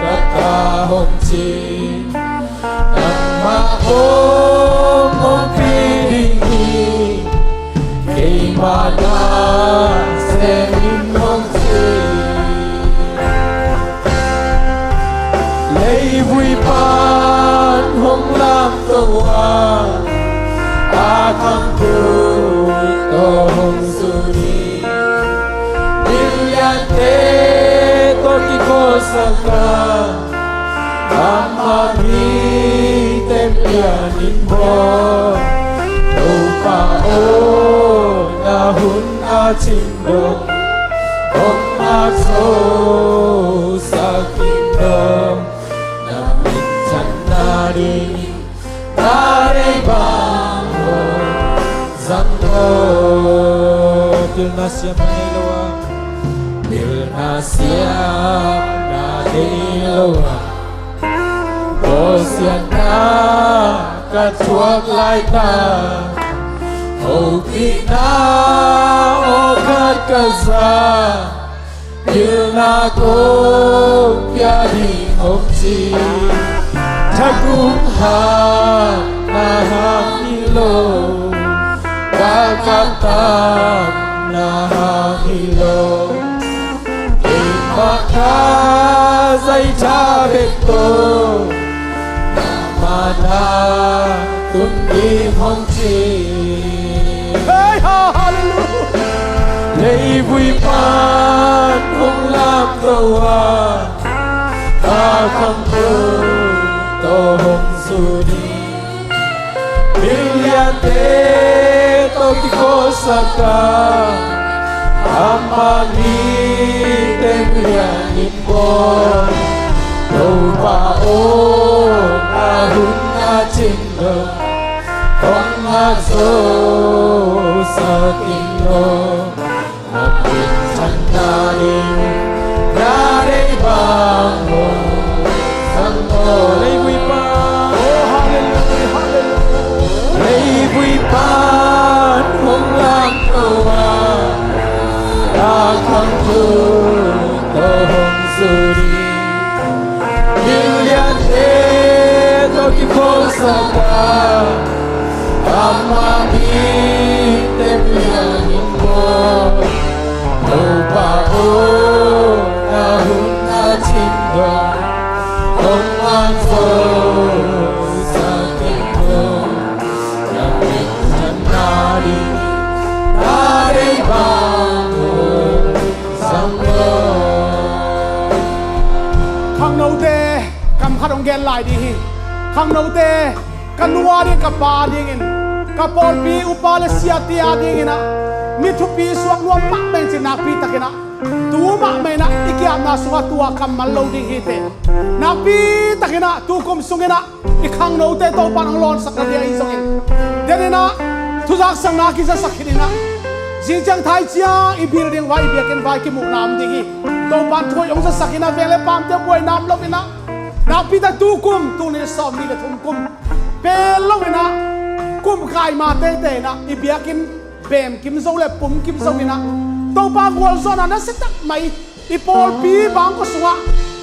ka ta hong ci. Nangmah hong ompih ding hi, keima na sem in hong ci. Leivui pan hong lamto a, a khangthu tawh hong sun hi. Miliante tawh kikholhsak a, amah mite lian in bawl. Topa aw, na hun a cin dong, hong ngak zo sak in dong. Na minthanna ding na deih bang hong zang lo. Pilna siamna nei lo a, pilna siamna nei lo a, bawlsiatna ka thuak laitak, hopihna aw khat ka za. Pilna kong pia ding hong ci. Thagum hatna hang hi lo, galkap tamna hang hi lo. Keimah ka zai tha bek tawh, nangmah na tun ding hong ci. Hey, ha, hallelujah. Leivui pan hong lamto a, a khangthu tawh hong sun hi. Miliante tawh kikholhsak a, amah mite lian in bawl. Topa aw, na hun a cin dong, hong ngak zo sak in dong. Na minthanna ding na deih bang hong zang lo. Leivui pan, oh, hallelujah, hallelujah. Leivui pan hong lamto a, a khangthu tawh hong sun hi. Miliante tawh kikholhsak a, amah mite lian in bawl. Topa aw, na hun a cin dong, hong ngak zo sak in dong. Na minthanna ding na deih bang hong zang lo. Khangnote, kam khat hong gen lai ding hi. Khangnote, ka nu a ding, ka pa a dingin, ka pawlpi upa le siate a dingin ah, mi thupi suak nuam mahmah in ci, nakpi takin ah, tu mahmah in ah i ki-apna sungah tua kammal lo ding hi teh. Nakpi takin ah tu kum sungin ah i khangnote Topa'n hong lawnsakna ding ahi zongin, denin ah thuzaksakna kizasak khin in ah, zing ciang thai ciang i building vai, i biakinn vai kimuhna om ding hi. Topa'n thu hoih hong zasak in ah, veng le pamte buaina om lo in ah, nakpi tak tu kum, tul nih le sawmnih le thum kum pel lo in ah, kum kai ma teitei in ah i biakinn bem kim zo le pum kim zo in ah, Topa gualzawhna nasia tak mai, i pawlpi bangkua sungah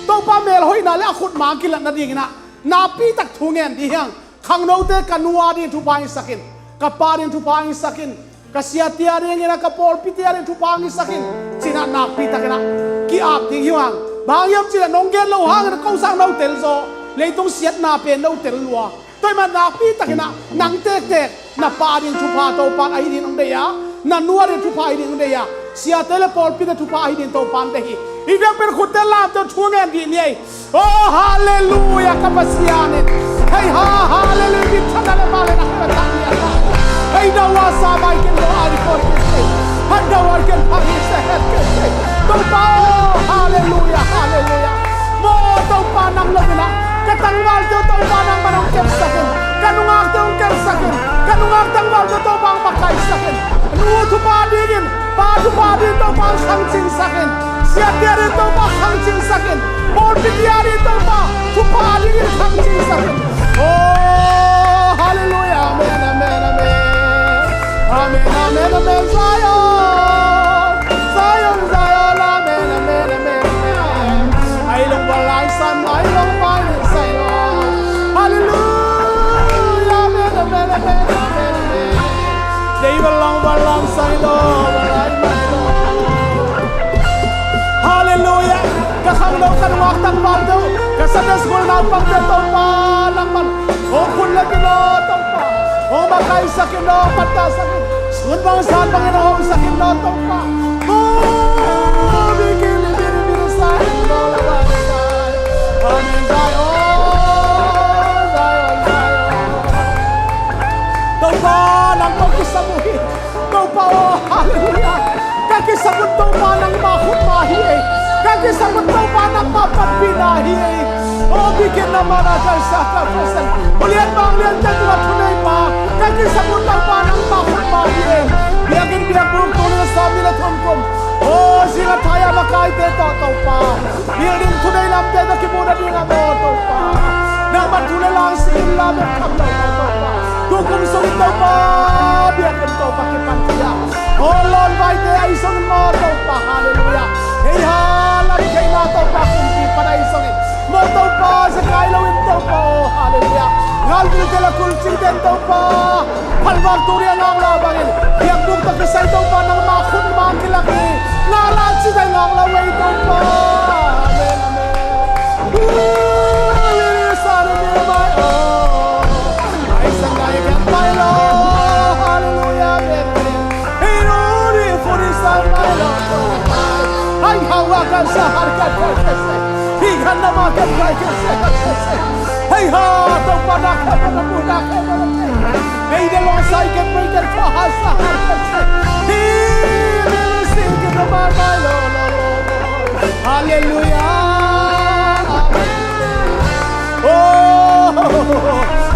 Topa melhoihna le a khut mang kilatna dingin ah nakpi tak thu ngen ding hi hang. Khangnote, ka nu a dingin thupha hong hisak in, ka pa dingin thupha hong hisak in, ka siate a dingin ah, ka pawlpite a dingin thupha hong hisak in, ci-in ah nakpi takin ah ki-ap ding hi hang. Bang hang hiam cih leh nong gen loh hangin ah ko sang no tel zaw, leitung siatna pen no tel lua. Tua ahih manin nakpi takin ah nang tektek, na pa a ding thupha Topa'n ahi dingin hong deih a, na nu a ding thupha ahi dingin hong deih a, siate le pawlpite thupha ahi dingin Topa'n deih hi. Hih biakpiak khutte lamte uh thu ngen dih ni ei. Oh, hallelujah, ka Pasian in. Hei ha, hallelujah, minthanna le vangliatna khempeuh a tang ni a ta. Hei, thou art Zion, I can go out before thee. Hei, thou art Jerusalem, I can go out before thee. Topa, oh, hallelujah, hallelujah. Maw, Topa nang lo in ah, ka tangvalte uh Topa nangma'n hong kepsak in, ka nungakte hong kepsak in, ka nungak tangvalte uh Topa hong makaisak in. Nu thupha dingin, pa Thupha ding Topa khangcing sak in. Siate ding Topa khangcing sak in. Pawlpi te ding Topa thupha dingin khangcing sak in. Oh, hallelujah. Amen, amen, amen. Amen, amen, amen. Zion, Zion, Zion. Amen, amen, amen, amen. Ai long val lai san, ai long val lai sai lo. Hallelujah. Amen, amen, amen, amen, amen. Dei val long val lam sai lo, val lai mai lo. Hallelujah. Ka khangno ka nungak tangvalte uh, ka Sunday school naupangte Topa nangman hong khut le pin aw Topa. Hong makaisak in aw, pattahsak in. Sun bang zan bangin hong hopsak in aw Topa. Amen, Zion, Zion, Zion. Topa nang kong kisam uh hi. Topa aw, hallelujah. Ka kisam un Topa nangma khutma hi ei. Ka kisam un Topa nangma panpihna hi ei. Aw, bikin na mana kalsa ka presen. Ulian bang lian ka tua thunei pa. Ka kisam un Topa nangma khutma hi ei. Biakin biakbuk tuni sawm ni le thum kum. Aw, zinga thaya makaite tawh Topa. Building thunei lamte tawh kimuhna ding a maw Topa. Nangman thu le lang si in la bek tham lo Topa. Tukum sung in Topa. Biakinn Topa kipan tia. Aw lawn vaite ahi sung in maw Topa. Hallelujah. Hei ha lam theihna Topa kumpi pan ahi sung in. Maw Topa zakai lo in Topa. Aw hallelujah. Ngalvil te la kulcing ten Topa. Phalvak turi a ngaklah bangin biakbuk tawh kisai Topa nangma khutma kilak hi. Ngaklah cidai ngaklah wei Topa. Amen, amen. Ui, sa na mi mai o. Ai sa ngai kan mai lo. Hallelujah, amen, amen. Hei ro ri fu ri sa mai lo. Hai hawa kan sa har kan kan kan sa. Hi kan na ma kan kan kan sa kan kan sa. Hei ha, Topa na khe na mu na khe na khe. Hei de lo sai ke pei ke fa ha sa ha ke se. Hi de lo si ke na ma ma lo lo lo. Hallelujah. Oh,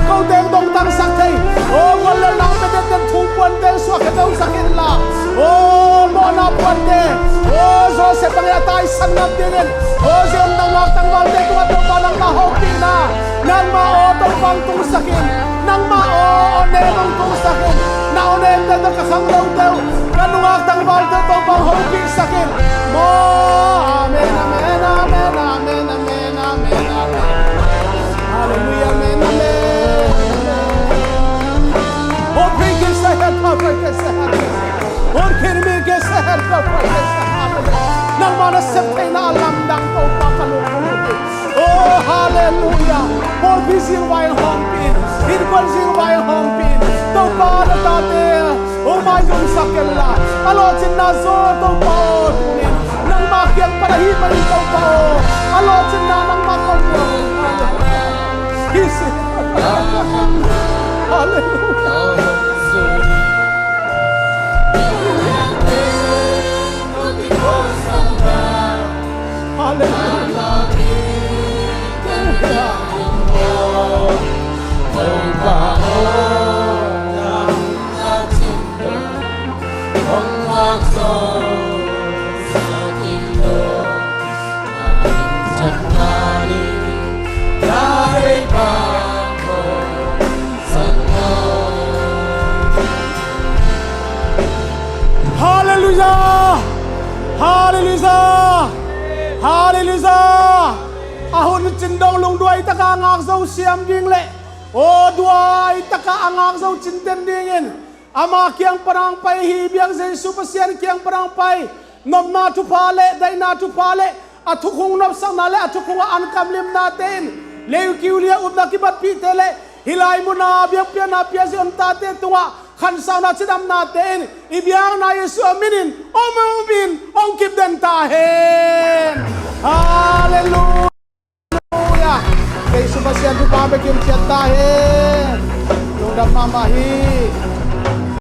ko teng dong tang sak thei. Oh, wal le lang pe den den thu puan teng suak ke dong sak in la. Oh, mawhna puante. Oh, Joseph bangin a taisan ngam dingin. Oh, Zion nang ngak tangvalte tungah Topa nangmah hopihna. Nangmah aw Topa hong tungsak in. Nangmah aw awnem hong tungsak in. Na awnemte tawh ka khangnote uh. Ka nungak tangvalte Topa hong hopihsak in. Maw, amen, amen, amen, amen, amen, amen, amen. Hallelujah, amen, amen, amen. Oh, praise the Lord, praise the Lord. Hong khin mi ke seher ka pai ke seher. Nangmah na sep theihna a lamdang Topa ka lungdam hi. Oh, hallelujah. Pawlpi zingvai hong pin, innkuan zingvai hong pin. Topa na tate, oh, mai zong sak ken la. A lawhcinna zaw Topa aw tunin. Nangmah kiang pan ahi mah in Topa aw. A lawhcinna nangmah kong muang. Hallelujah. Hallelujah. Hallelujah! Hallelujah! Hallelujah! A hun cin dong lungduai taka a ngak zo siam ding le aw duai taka a ngak zo cinten dingin ama kiang pan hong pai hi biak Jesu Pasian kiang pan hong pai nopna thupha le daihna thupha le a thukhung nopsakna le a thukhung a an kamlimnate in leikiu lia upna kibatpihte le hih lai muna biakpiakna pia Zion tate tungah khansauna cidamnate in i biakna Jesu a minin om om in hong kipden ta hen. Halleluia. Jesu Pasian thupha bekin ciat ta hen. Lungdam mahmah hi.